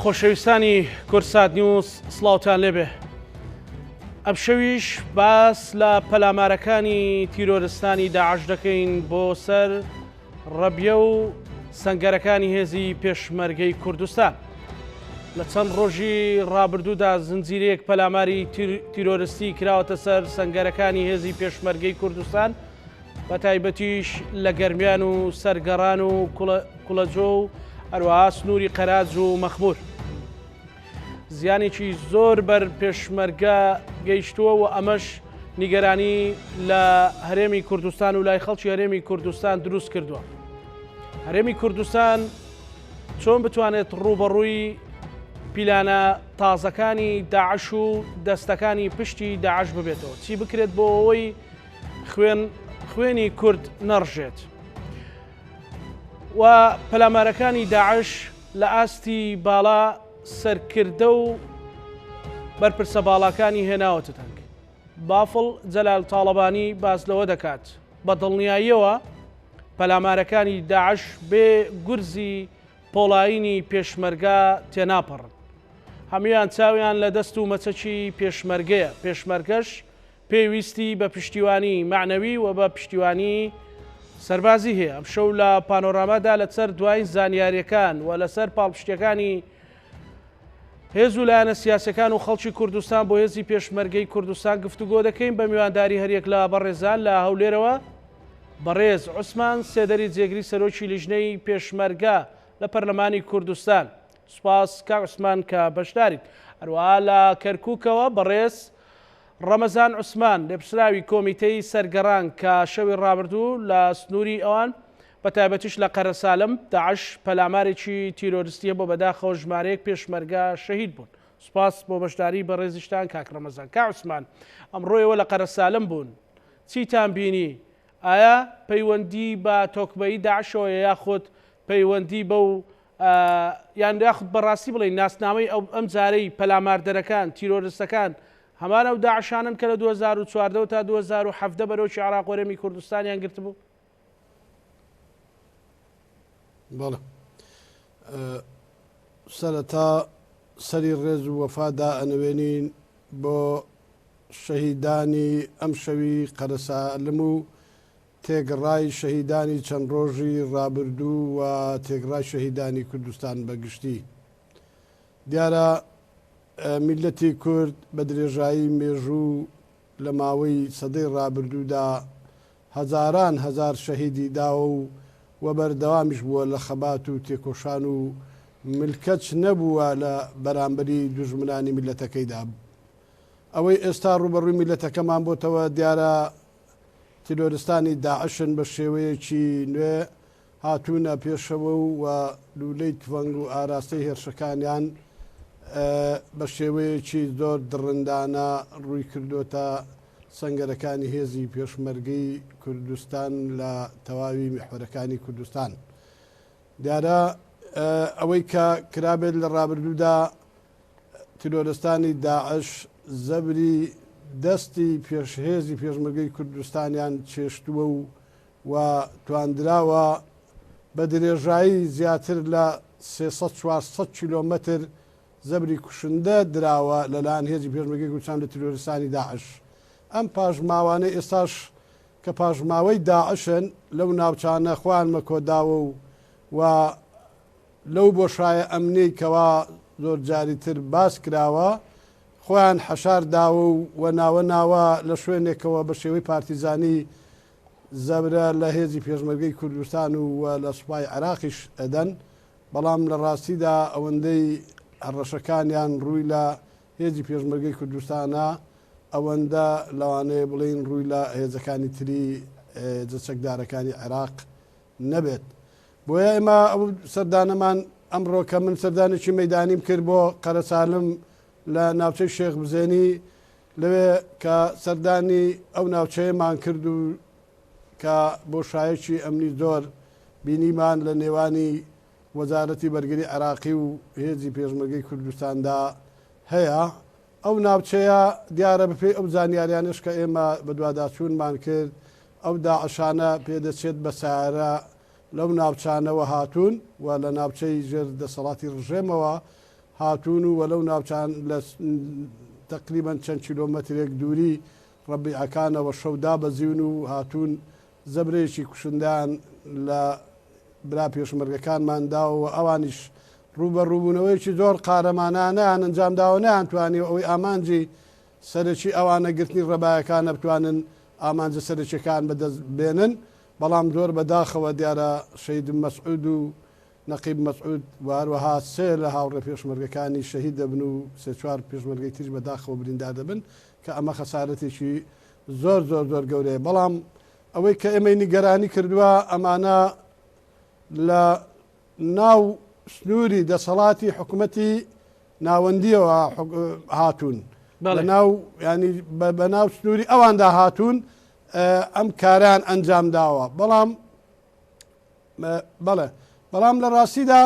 خۆشەویستانی کوردسات نیوز سڵاوتان لێبێ ئەمشەویش باس لە پەلامارەکانی تیرۆرستانی داعش دەکەین بۆ سەر ڕەبیە و سەنگەرەکانی هێزی پێشمەرگەی کوردستان. لە چەند ڕۆژی ڕابردوودا زنجیرەیەک پەلاماری تیرۆرستی کراوەتە سەر سەنگەرەکانی هێزی پێشمەرگەی کوردستان بە تایبەتیش لە گەرمیان و سەرگەڕان و کوڵەجۆ و هەروەها سنووری قەراج و مەخمور. زیانێکی زۆر بەر پێشمەرگە گەیشتووە و ئەمەش نیگەرانی لە هەرێمی کوردستان و لای خەڵکی هەرێمی کوردستان دروست کردووە. هەرێمی کوردستان چۆن بتوانێت ڕووبەڕووی پیلانە تازەکانی داعش و دەستەکانی پشتی داعش ببێتەوە؟ چی بکرێت بۆ ئەوەی خوێن خوێنی کورد نەڕژێت و پەلامارەکانی داعش لە ئاستی باڵا سەرکردە و بەرپرسە باڵاکانی هێناوەتە دەنگ. بافڵ جەلال تاڵەبانی باس لەوە دەکات، بە دڵنیاییەوە پەلامارەکانی داعش بێ گورزی پۆڵایینی پێشمەرگە تێناپەڕن. هەموویان چاویان لە دەست و مەچەکی پێشمەرگەیە، پێشمەرگەش پێویستی بە پشتیوانی مەعنەوی و بە پشتیوانی سەربازی هەیە. ئەمشەو لە پانۆرامادا لەسەر دوایین زانیارییەکان و لەسەر پاڵپشتییەکانی هێز و لایەنە سیاسیەکان و خەڵکی کوردستان بۆ هێزی پێشمەرگەی کوردستان گفتوگۆ دەکەین بە میوانداری هەریەک لە بەڕێزان لە هەولێرەوە بەڕێز عوسمان سێدەری جێگری سەرۆکی لیژنەی پێشمەرگە لە پەرلەمانی کوردستان سوپاس کاک عوسمان کە بەشداریت هەروەها لە کەرکوکەوە بەڕێز ڕەمەزان عوسمان، لێپرسراوی کۆمیتەی سەرگەڕان کە شەوی ڕابردوو لە سنووری ئەوان بە تایبەتیش لە قەرەسالم داعش پەلامارێکی تیرۆرستی هەبوو بەداخەوە ژمارەیەک پێشمەرگە شەهید بوون. سوپاس بۆ بەشداری بەڕێزیشتان کاک ڕەمەزان. کاک عوسمان ئەمڕۆ ئێوە لە قەرەسالم بوون چیتان بینی؟ ئایا پەیوەندی بە تۆکمەیی داعشەوەیە یاخود پەیوەندی بەو یان یاخود بەڕاستی بڵێین ناسنامەی ئەو ئەم جارەی پەلاماردەرەکان، تیرۆرستەکان هەمان ئەو داعشانەن کە لە 2014 تا 2017 بەرۆکی عێراق و هەرێمی کوردستانیان گرتبوو؟ بەڵێ سەرەتا سەری ڕێز و وەفا دائەنەوێنین بۆ شەهیدانی ئەم شەوی قەرەسالم و تێکڕای شەهیدانی چەند ڕۆژی ڕابردوو و تێکڕای شەهیدانی کوردستان بە گشتی. دیارە میللەتی کورد بە درێژایی مێژوو لە ماوەی سەدەی ڕابردوودا هەزاران هەزار شەهیدی داوە و و بەردەوامیش بووە لە خەبات و تێکۆشان و ملکەچ نەبووە لە بەرامبەری دوژمنانی میللەتەکەیدا. ئەوەی ئێستا ڕووبەڕووی میللەتەکەمان بۆتەوە دیارە تیرۆرستانی داعشن بە شێوەیەکی نوێ هاتوونە پێشەوە و لوولەی تفەنگ و ئاراستەی هێرشەکانیان بە شێوەیەکی زۆر دڕندانە ڕووی کردۆتە سەنگەرەکانی هێزی پێشمەرگەی کوردستان لە تەواوی میحوەرەکانی کوردستان. دیارە ئەوەی کە کرابێت لە ڕابردوودا تیرۆرستانی داعش زەبری دەستی پێش هێزی پێشمەرگەی کوردستانیان چێشتووە و و تواندراوە بە درێژایی زیاتر لە 300 400 کیلۆمەتر زەبری کوشندە دراوە لەلایەن هێزی پێشمەرگەی کوردستان لە تیرۆرستانی داعش. ئەم پاشماوانەی ئێستاش کە پاشماوەی داعشن لەو ناوچانە خۆیان مەکۆداوە و و لەو بۆشایە ئەمنیەی کەوا زۆر جاری تر باس کراوە خۆیان حەشار داوە و و ناوە ناوە لە شوێنێکەوە بە شێوەی پارتیزانی زەبرە لە هێزی پێشمەرگەی کوردستان و و لە سوپای عێراقیش ئەدەن بەڵام لە ڕاستیدا ئەوەندەی هەڕەشەکانیان ڕووی لە هێزی پێشمەرگەی کوردستانە ئەوەندە لەوانەیە بڵێین ڕووی لە هێزەکانی تری هێزە چەکدارەکانی عێراق نەبێت. بۆیە ئێمە ئەو سەردانەمان ئەمڕۆ کە من سەردانێکی مەیدانیم کرد بۆ قەرەسالم لە ناوچەی شێخ بزێنی لەوێ کە سەردانی ئەو ناوچەیەمان کرد و کە بۆشایەکی ئەمنی زۆر بینیمان لە نێوانی وەزارەتی بەرگری عێراقی و هێزی پێشمەرگەی کوردستاندا هەیە ئەو ناوچەیە دیارە بەپێی ئەو زانیاریانەش کە ئێمە بەدواداچوونمان کرد ئەو داعشانە پێدەچێت بە سەیارە لەو ناوچانەوە هاتوون و لە ناوچەی ژێر دەسەڵاتی ڕژێمەوە. هاتوون و لەو ناوچان لە تەقریبەن چەند کیلۆمەترێک دووری ڕەبیعەکانەوە شەو دابەزیون و هاتوون زەبرێکی کوشندەیان لە برا پێشمەرگەکانمان داوە و ئەوانیش ڕووبەڕووبوونەوەیەکی زۆر قارەمانانەیان ئەنجام داوە نەیانتوانیوە ئەوەی ئامانجی سەرەکی ئەوانە گرتنی ڕەبایەکانە بتوانن ئامانجە سەرەکیەکان بەدەست بێنن بەڵام زۆر بەداخەوە دیارە شەهید مەسعود و نەقیب مەسعود و هەروەها سێ لە هاوڕێ پێشمەرگەکانی شەهید دەبن و سێ چوار پێشمەرگەی تریش بەداخەوە بریندار دەبن کە ئەمە خەسارەتێکی زۆر زۆر زۆر گەورەیە بەڵام ئەوەی کە ئێمەی نیگەرانی کردووە ئەمانە لە ناو سنووری دەسەڵاتی حکوومەتی ناوەندیەوە هاتوون لە ناو ینی بە ناو سنووری ئەواندا هاتوون ئەم کاران ئەنجام داوە بەڵام بەڵێ بەڵام لە ڕاستیدا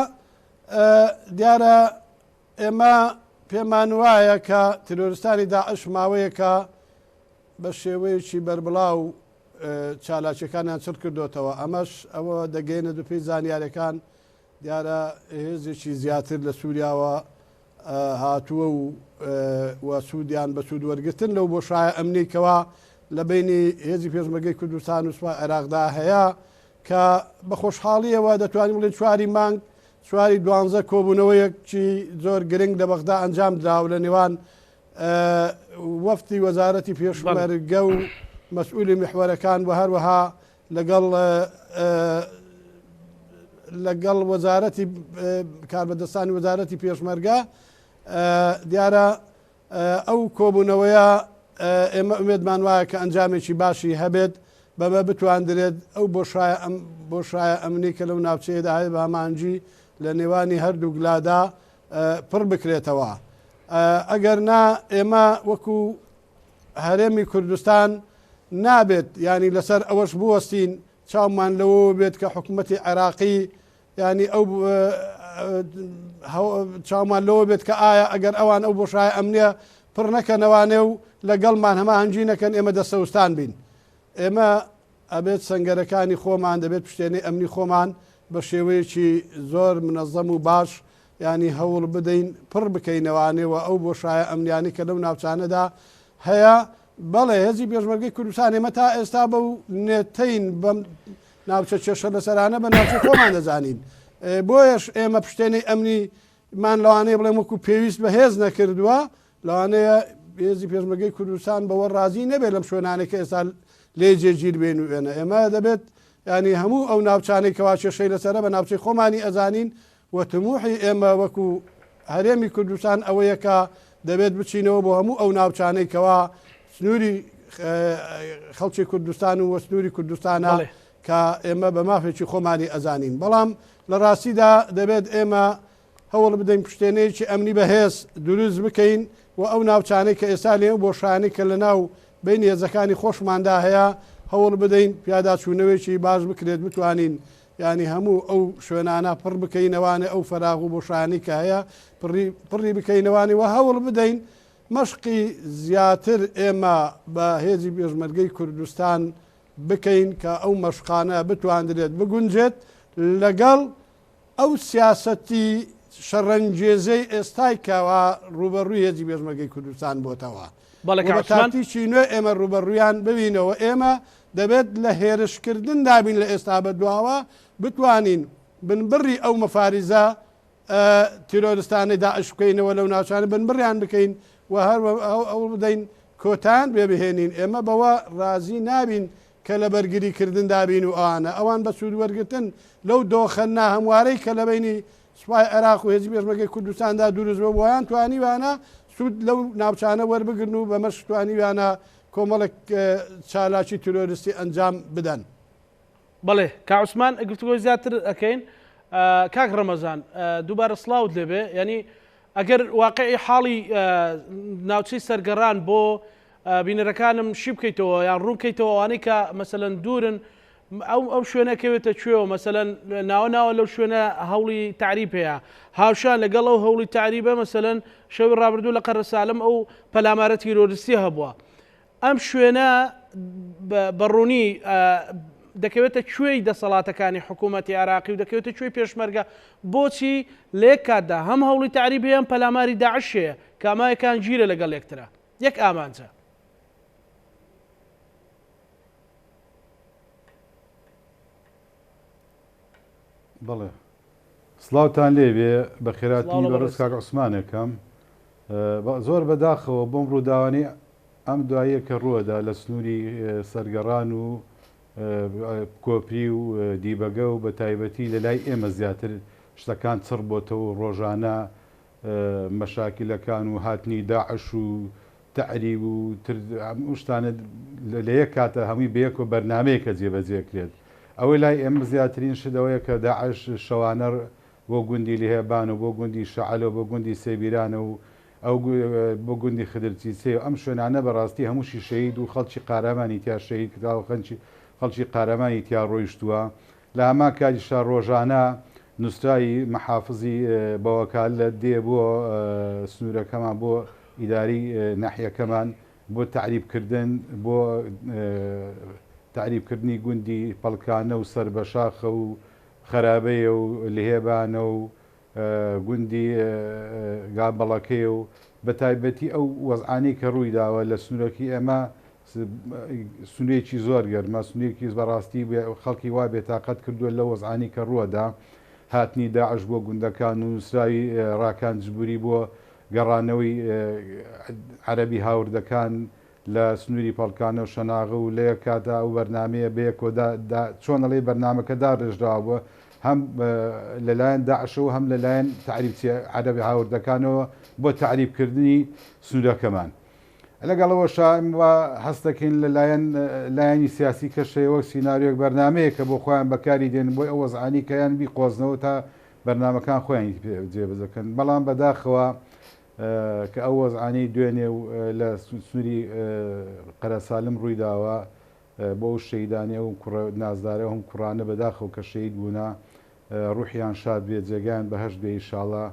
دیارە ئێمە پێمان وایە کە تیرۆرستانی داعش ماوەیەکە بە شێوەیەکی بەربڵاو چالاکیەکانیان چڕ کردوتەوە ئەمەش ئەوە دەگەێنێت بەپێی زانیارەکان دیارە هێزێکی زیاتر لە سووریاوە هاتووە و و سوودیان بە سوود وەرگتن لەو بۆشایە ئەمنی کەوا لە بینی هێزی پێشمەرگەی کوردستان و سوپای عێراقدا هەیە کە بە خۆشحاڵیەوە دەتوانین بڵێن چواری مانگ چواری دوانزە کۆبوونەوەیەکی زۆر گرنگ لە بەغدا ئەنجام دراوە لە نێوان وەفتی وەزارەتی پێشمەرگە و مەسئولی میحوەرەکان و هەروەها لەگەڵ لەگەڵ وەزارەتی کاربەدەستانی وەزارەتی پێشمەرگە دیارە ئەو کۆبوونەوەیە ئێمە ئومێدمان وایە کە ئەنجامێکی باشی هەبێت بەمە بتواندرێت ئەو بۆشایە ئەم بۆشایە ئەمنی کە لەو ناوچەیەدا هەیە بە هەماهەنگی لە نێوانی هەردووک لادا پڕ بکرێتەوە ئەگەر نا ئێمە وەکو هەرێمی کوردستان نابێت ینی لەسەر ئەوەش بوەستین چاومان لەوەوە بێت کە حکوومەتی عێراقی ینی ئەو چاومان لەوە بێت کە ئایا ئەگەر ئەوان ئەو بۆشای ئەمنیە پڕ نەکەنەوانێ و لەگەڵمان هەماهەنگی نەکەن ئێمە دەسەوستان بین ئێمە ئەبێت سەنگەرەکانی خۆمان دەبێت پشتێنەی ئەمنی خۆمان بە شێوەیەکی زۆر منەزەم و باش ینی هەوڵ بدەین پڕ بکەینەوانێ و ئەو بۆشایە ئەمنیانی کە لەو ناوچانەدا هەیە بەڵێ هێزی پێشمەرگەی کوردستان ئێمە تا ئێستا بەو نێتەین بەم ناوچە کێشە لەسەرانە بە ناوچەی خۆمان دەزانین بۆیەش ئێمە پشتێنەی ئەمنی مان لەوانەیە بڵێم وەکو پێویست بەهێز نەکردووە لەوانەیە هێزی پێشمەرگەی کوردستان بەوە ڕازی نەبێت لەم شوێنانەی کە ئێستا لێ جێگیر بێن و ئێنە ئێمە دەبێت ینی هەموو ئەو ناوچانەی کەوا کێشەی لەسەرە بە ناوچەی خۆمانی ئەزانین و تموحی ئێمە وەکو هەرێمی کوردستان ئەوەیە کە دەبێت بچینەوە بۆ هەموو ئەو ناوچانەی کەوا سنووری خەڵکی کوردستان و سنووری کوردستانە کە ئێمە بە مافێکی خۆمانی ئەزانین بەڵام لە ڕاستیدا دەبێت ئێمە هەوڵ بدەین پشتێنەیەکی ئەمنی بەهێز دروست بکەین و ئەو ناوچانەی کە ئێستا لێ بۆشایانەی کە لە ناو بینی هێزەکانی خۆشماندا هەیە هەوڵ بدەین پیاداچوونەوەیەکی باش بکرێت بتوانین یانی هەموو ئەو شوێنانە پڕ بکەینەوانێ ئەو فەراغ و بۆشایانەی کە هەیە پڕی پڕی بکەینەوانی و هەوڵ بدەین مەشقی زیاتر ئێمە بە هێزی پێشمەرگەی کوردستان بکەین کە ئەو مەشقانە بتواندرێت بگونجێت لەگەڵ ئەو سیاسەتی شەڕەنگێزەی ئێستای کەوا ڕووبەڕووی هێزی پێشمەرگەی کوردستان بۆتەوە. بەڵێ کاک عوسمان. وە بە تاکتیکی نوێ ئێمە ڕووبەڕوویان ببینەوە. ئێمە دەبێت لە هێرشکردندا بین لە ئێستا بەدواوە بتوانین بنبڕی ئەو مەفاریزە تیرۆرستانەی داعش بکەینەوە لەو ناوچانە بنبڕیان بکەین و هەر هەوڵ بدەین کۆتایان پێ بهێنین. ئێمە بەوە ڕازی نابین کە لە بەرگری کردندا بین و ئەوانە ئەوان بە سوود وەرگرتن لەو دۆخە ناهەموارەی کە لە بەینی سوپای عێراق و هێزی پێشمەرگەی کوردستاندا دروست بوو بۆیان توانیویانە سوود لەو ناوچانە وەربگرن و بەمەش توانیویانە کۆمەڵێک چالاکی تیرۆریستی ئەنجام بدەن. بەڵێ کاک عوسمان گفتوگۆی زیاتر ئەکەین کاک ڕەمەزان دووبارە سڵاوت لێبێ یعنی ئەگەر واقعی حاڵی ناوچەی سەرگەڕان بۆ بینەرەکانم شی بکەیتەوە یان ڕوون بکەیتەوە ئەوانەی کە مەسەلەن دوورن ئەو ئەو شوێنە کەوێتە کوێوە مەسەلەن ناوە ناوە لەو شوێنە هەوڵی تعریب هەیە هاوشان لەگەڵ ئەو هەوڵی تعریبە مەسەلەن شەوی ڕابردوو لە قەرەسالم ئەو پەلامارە تیرۆریستی هەبووە ئەم شوێنە بە ڕوونی. دەکەوێتە کوێی دەسەڵاتەکانی حکوومەتی عێراقی و دەکەوێتە کوێی پێشمەرگە بۆچی لە یەک کاتدا هەم هەوڵی تەعریب هەیە هەم پەلاماری داعش هەیە کە ئەمە یەکانگیرە لەگەڵ یەکترا یەک ئامانجە. بەڵێ سڵاوتان لێبێ بەخێراتنی بەڕێز کاک عوسمانەکەم زۆر بەداخەوە بۆم ڕووداوانی ئەم دواییە کە ڕووەدا لە سنووری سەرگەڕان و کۆپری و دیبەگە و بە تایبەتی لە لای ئێمە زیاتر شتەکان چڕ بۆتەوە و ڕۆژانە مەشاکیلەکان و هاتنی داعش و تەعریب و تر ئەم شتانە لە یەک کاتە هەمووی بەیەکەوە بەرنامەیەکە جێبەجێ کرێت. ئەوەی لای ئێمە زیاترین شت ئەوەیە کە داعش شەوانە بۆ گوندی لهێبان و بۆ گوندی شەعەلە و بۆ گوندی سێبیرانە و ئەو بۆ گوندی خدرچیچەی و ئەم شوێنانە بەڕاستی هەمووشی شەهید و خەڵکی قارەمانی تیا شەهید کراوە خەنکی خەڵکی قارەمانی تیا ڕۆیشتووە لە هەمان کاتیشا ڕۆژانە نوسراوی محافزی بەوەکالەت دێ بۆ سنوورەکەمان بۆ ئیداری ناحیەکەمان بۆ تەعریب کردن بۆ تەعریب کردنی گوندی پەڵکانە و سەربەشاخە و خەرابەیە و لهێبانە و گوندی گابەڵەکەیە و بەتایبەتی ئەو وەزعانەی کە ڕووی داوە لە سنوورەکەی ئێمە سنوورێکی زۆر گەرمە سنوورێکی بەڕاستی خەڵکی وا بێتاقەت کردووە لە وەزعانی کە ڕووەدا هاتنی داعش بۆ گوندەکان و نووسراوی ڕاکان جبوری بۆ گەڕانەوەی عەرەبی هاوردەکان لە سنووری پەڵکانە و شەناغە و لە یەک کاتا ئەو بەرنامەیە بەیەکەوە دا دا چۆن ئەڵێی بەرنامەکە داڕێژراوە بووە هەم لە لایەن داعشەوە هەم لە لایەن تەعریبچیە عەرەبی هاوردەکانەوە بۆ تەعریب کردنی سنوورەکەمان. لەگەڵ ئەوەشا وا هەست دەکەین لە لایەن لایەنی سیاسی کەش هەیە وەک سیناریۆیەک بەرنامەیەک کە بۆ خۆیان بەکاری دێنن بۆی ئەو وەزعانەی کە یان بیقۆزنەوە تا بەرنامەکان خۆیانی پێ جێبەجێ بکەن بەڵام بەداخەوە کە ئەو وەزعانەی دوێنێ و لە سنووری قەرەسالم ڕوویداوە بۆ ئەو شەهیدانەی ئەو کوڕە نازدارە و ئەم کوڕانە بەداخەوە کە شەهید بوونە ڕوحیان شاد بێ جێگایان بەهەشت بێ ئیشاڵا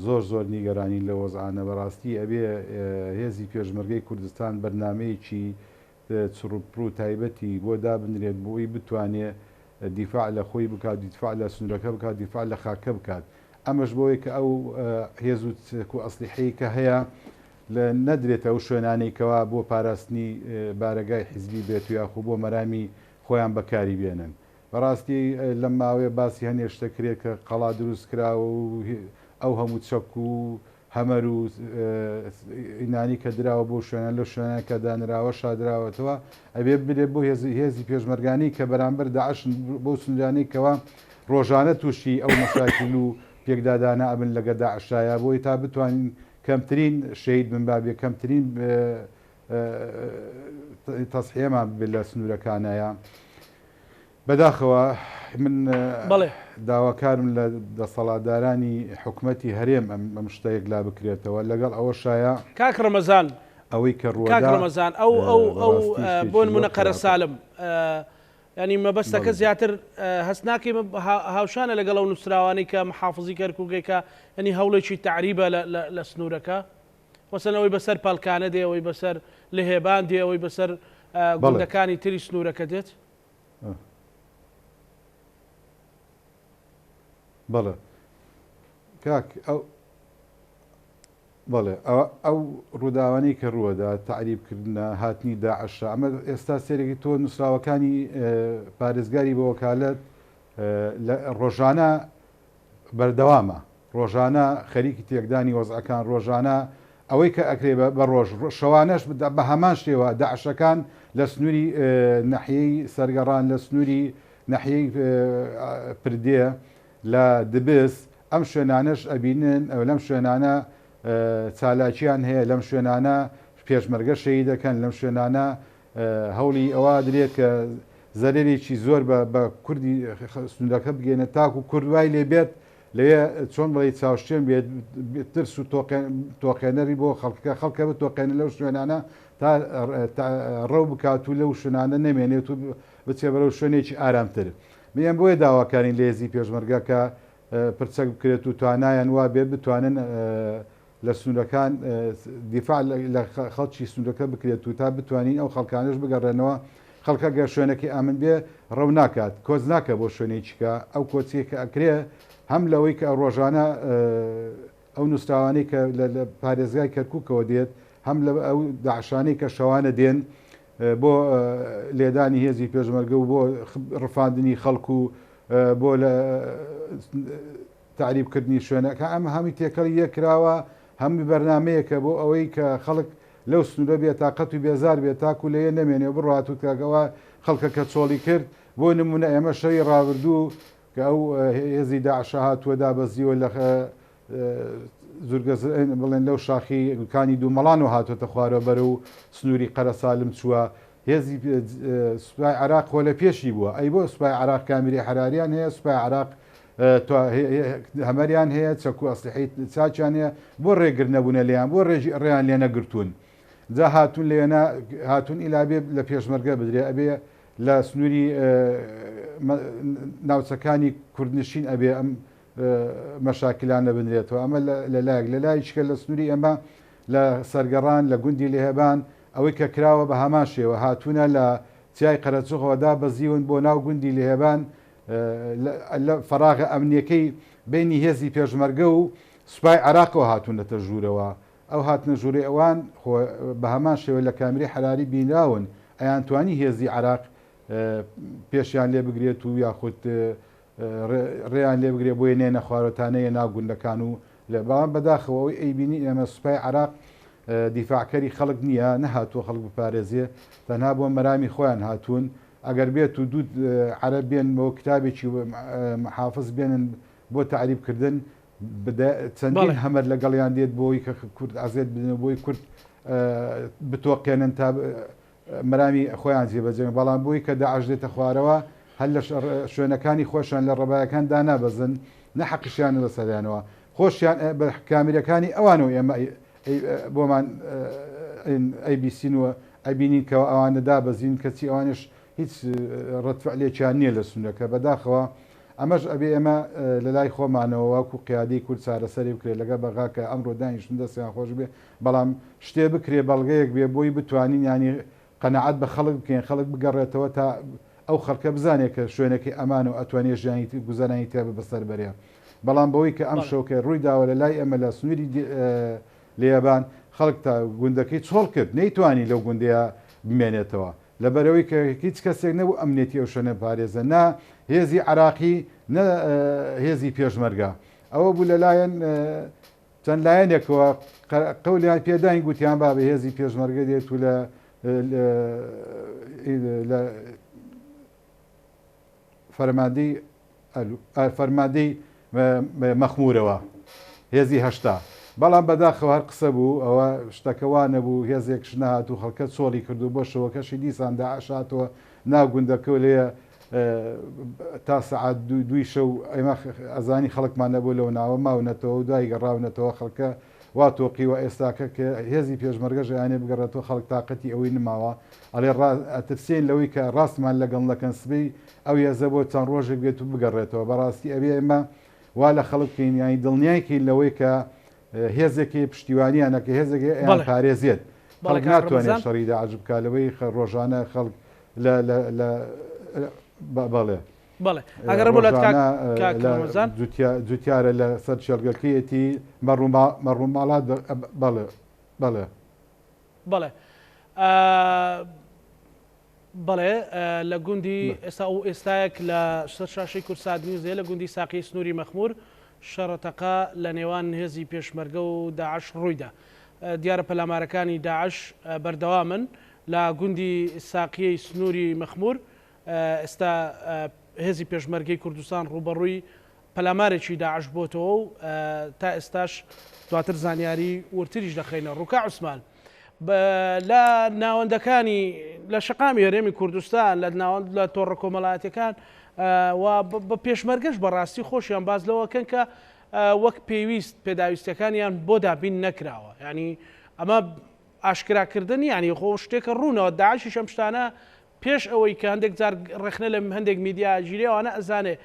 زۆر زۆر نیگەرانین لەو وەزعانە بەڕاستی ئەبێ هێزی پێشمەرگەی کوردستان بەرنامەیەکی چڕوپڕ و تایبەتی بۆ دابنرێت بۆی بتوانێ دیفاع لە خۆی بکات، دیفاع لە سنوورەکە بکات، دیفاع لە خاکەکە بکات. ئەمەش بۆی کە ئەو هێز و چەک و ئەسلیحەی کە هەیە لە نەدرێتە ئەو شوێنانەی کەوا بۆ پاراستنی بارەگای حیزبی بێت و یاخو بۆ مەرامی خۆیان بەکاری بێنن. بەڕاستی لەم ماوەیە باسی هەنێ شتە کرێت کە قەڵا دروست کراوە و ئەو هەموو چەک و هەمەر و ئینانی کە دراوە بۆ شوێنان لەو شوێنانە کە دانراوە شادراوەتەوە ئەبێ بدرێت بۆ هێز هێزی پێشمەرگانی کە بەرامبەر داعشن بۆ سنوورانەی کەوا ڕۆژانە تووشی ئەو مەشاکیل و پێکدادانە ئەبن لەگە داعشایە بۆی تا بتوانین کەمترین شەهید بن بابێ کەمترین تەسحیەمان ببێت لە سنوورەکانایە. بەداخەوە من بەڵێ. داواکارم لە دەسەڵاتدارانی حکومەتی هەرێم ئەم ئەم شتە یەکلا بکرێتەوە لەگەڵ ئەوەشایە کاک ڕەمەزان ئەوەی کە کاک ڕووەدا ڕەمەزان ئەو ئەو ئەو بەڕاستی بۆ شتێکی زۆر نمونە خراپە. قەرەسالم ینی مەبەستەکە بەڵێ. زیاتر هەست ناکەی هاوشانە لەگەڵ ئەو نووسراوانەی کە محافزی کەرکووکەی کە ینی هەوڵێکی تەعریبە لە سنوورەکە مەسەلەن ئەوەی بەسەر پەلکانە دێ ئەوەی بەسەر لهێبان دێ ئەوەی بەسەر بەڵێ. گوندەکانی تری سنوورەکە دێت؟ بەڵێ کاک ئەو بەڵێ ئەوە ئەو ڕووداوانەی کە ڕووەدا تەعریب کردنە هاتنی داعشە ئەمە ئێستا سێرێکی تۆ نووسراوەکانی پارێزگاری بە وەکالەت لە ڕۆژانە بەردەوامە ڕۆژانە خەریکی تێکدانی وەزعەکان ڕۆژانە ئەوەی کە ئەکرێ بە ڕۆژ شەوانەش بە هەمان شێوە داعشەکان لە سنووری نەحیەی سەرگەڕان لە سنووری نەحیەی پردێ لە دبس ئەم شوێنانەش ئەبینن لەم شوێنانە چالاکیان هەیە لەم شوێنانە پێشمەرگە شەهید دەکەن لەم شوێنانە هەوڵی ئەوە ئەدرێت کە زەرەرێکی زۆر بە کوردی سنوورەکە بگەێنێت تاکو کورد وای لێ بێت لەوێ چۆن بڵێ چاوشتێن بێت ترس و تۆقێنەری بۆ خەڵکەکە خەڵکە بتۆقێنە لەو شوێنانە تا ڕەو بکات و لەو شوێنانە نەمێنێت و بچێ بەرەو شوێنێکی ئارامتر. من بۆیە داواکارین لە هێزی پێشمەرگە کە پرچەک بکرێت و توانایان وا بێت بتوانن لە سنوورەکان دیفاع لە خەڵکی سنوورەکە بکرێت و تا بتوانین ئەو خەڵکانەش بگەڕێنەوە. خەڵکە گەر شوێنەکەی ئامن بێ ڕەو ناکات کۆچ ناکە بۆ شوێنێکیکە ئەو کۆچیە کە ئەکرێ هەم لەوەی کە ڕۆژانە ئەو نووسراوانەی کە لە پارێزگای کەرکووکەوە دێت هەم لە ئەو داعشانەی کە شەوانە دێن بۆ لێدانی هێزی پێشمەرگە و بۆ ڕفاندنی خەڵک و بۆ لە تەعریب کردنی شوێنەکە ئەمە هەمووی تێکەڵی یەک کراوە هەمووی بەرنامەیەکە بۆ ئەوەی کە خەڵک لەو سنوورە بێ تاقەت و بێزار بێت تاکو لێ نەمێنێ و بڕوات و کاکەوە خەڵکەکە چۆڵی کرد بۆ نمونە ئێمە شەوی ڕابردوو کە ئەو هێزی داعشە هاتووە دابەزیوە لە زورگە بڵێن لەو شاخی کانی دوومەڵانەوە هاتووەتە خوارەوە بەرەو سنووری قەرەسالم چووە هێزی سوپای عراق خۆ لە پێشی بووە ئەی بۆ سوپای عراق کامیری حراریان هەیە سوپای عراق هەمەریان هەیە چەک و ئەسلحەی چاکیان هەیە بۆ ڕێگر نەبوونە لێیان بۆ ڕێژی ڕێیان لێ نەگرتوون جا هاتوون لێنە هاتوون ئیلابێ لە پێشمەرگە بدرێ ئەبێ لە سنووری ناوچەکانی کوردنشین ئەبێ ئەم مەشاکلانە بنرێتەوە ئەمە لە لایەک لە لایەکیشکە لە سنووری ئێمە لە سەرگەڕان لە گوندی لێهێبان ئەوەی کە کراوە بە هەمان شێوە هاتوونە لە چیای قەرەچوغەوە دابەزیون بۆ ناو گوندی لێهێبان لە فەراغە ئەمنیەکەی بینی هێزی پێشمەرگە و سوپای عێراقەوە هاتوونەتە ژوورەوە ئەو هاتنە ژوورەی ئەوان خۆ بە هەمان شێوە لە کامیرەی حەراری بینراون ئەیانتوانی هێزی عێراق پێشیان لێ بگرێت و یاخود ڕێیان لێ بگرێ بۆیە نێنە خوارەوە تا نەیە ناو گوندەکان و لە بەڵام بەداخەوە ئەوەی ئەیبینی ئێمە سوپای عێراق دیفاعکەری خەڵک نییە نەهاتووە خەڵک بپارێزێ تەنها بۆ مەرامی خۆیان هاتوون ئەگەر بێت و دوو عەرەب بێن بۆ کتابێکی محافظ بێنن بۆ تەعریب کردن چەندین هەمەر لەگەڵیان دێت بۆی کە کورد ئازێت بدەن و بۆی کورد بتۆقێنن تا مەرامی خۆیان جێبەجێ بەڵام بۆی کە داعش دێتە خوارەوە هەر لە شوێنەکانی خۆشیان لە ڕەبایەکان دانابەزن نە حەقیشیانە لەسەریانەوە خۆشیان بە کامیرەکانی ئەوانەوە ئێمە بۆمان ئەیبیسین و ئەبینین کە ئەوانە دابەزین کەچی ئەوانش هیچ ڕەتفعلێکیان نییە لە سنوورەکە بەداخەوە ئەمەش ئەبێ ئێمە لەلای خۆمانەوە وەکو قیادەی کورد چارەسەری بکرێت لەگەڵ بەغا کە ئەمڕۆ دانیشتن دەستیان خۆش بێ بەڵام شتێ بکرێ بەڵگەیەک بێ بۆی بتوانین یانی قەناعەت بە خەڵک بکەین خەڵک بگەڕێتەوە تا ئەو خەڵکە بزانێ کە شوێنەکەی ئەمانە و ئەتوانێ ژیانی گوزەرانی تیا بەسەر بەرێ بەڵام بەوەی کە ئەم شەوکە ڕووی داوە لە لای ئێمە لە سنووری لێبان خەڵک تا گوندەکەی چۆڵ کرد نەیتوانی لەو گوندەیە بمێنێتەوە لەبەرئەوەی کە هیچ کەسێک نەبوو ئەمنیەتی ئەو شوێنە بپارێزێ نە هێزی عێراقی نە هێزی پێشمەرگە ئەوە بوو لەلایەن چەند لایەنێکەوە قەولیان پێداین گوتیان بابە هێزی پێشمەرگە دێت و لە لە فەرماندەی فەرماندەی مەخمورەوە هێزی 80 بەڵام بەداخەوە هەر قسە بوو ئەوە شتەکە وا نەبوو هێزێکش نەهات و خەڵکە چۆڵی کرد و بۆ شەوەکەشی دیسان داعش هاتەوە ناو گوندەکە و لێ تا سەعات دووی شەو ئێمە ئەزانی خەڵکمان نەبوو لەو ناوە ماونەتەوە و دوای گەڕاونەتەوە خەڵکە وا تۆقیوە ئێستاکە کە هێزی پێشمەرگەش ئەیانێ بگەڕێتەوە خەڵک تاقەتی ئەوەی نماوە ئەڵێ ڕا ئەترسێین لەوەی کە ڕاستمان لەگەڵ نەکەن سبەی ئەو هێزە بۆ چەند ڕۆژێک بێت و بگەڕێتەوە بەڕاستی ئەبێ ئێمە وا لە خەڵک بکەین یانی دڵنیای کەین لەوەی کە هێزێک هەیە پشتیوانیان ئەکە هێزێک هەیە ئەیان پارێزێت خەڵک ناتوانێت شەڕی داعش بکات لەوەی ڕۆژانە خەڵک لە لە لە بەڵێ بەڵێ ئەگەر بۆ لات کاک ڕەمەزان جوتیارە لە سەر کێڵگەکەیەتی مەڕوماڵات بەڵێ بەڵێ بەڵێ بەڵێ لە گوندی ئێستا ئەو ئێستایەک لە سەر شاشەی کوردسات نیوزەیە لە گوندی ساقی سنووری مەخمور شەڕە تەقە لە نێوان هێزی پێشمەرگە و داعش ڕوویدا. دیارە پەلامارەکانی داعش بەردەوامن لە گوندی ساقیەی سنووری مەخمور ئێستا هێزی پێشمەرگەی کوردستان ڕووبەڕووی پەلامارێکی داعش بۆتەوە و تا ئێستاش دواتر زانیاری وردتریش دەخەینە ڕوو. کاک عوسمان، لە ناوەندەکانی لە شەقامی هەرێمی کوردستان لە ناوەند لە تۆڕە کۆمەڵایەتیەکان و بە پێشمەرگەش بەڕاستی خۆشیان باس لەوەکەن کە وەک پێویست پێداویستیەکانیان بۆ دابین نەکراوە یعنی ئەمە ئاشکراکردن یعنی خۆ شتێکە ڕوونەوە داعشیش ئەم شتانە پێش ئەوەی کە هەندێک جار ڕەخنە لە هەندێک میدیا ئەگیرێ ئەوانە ئەزانێ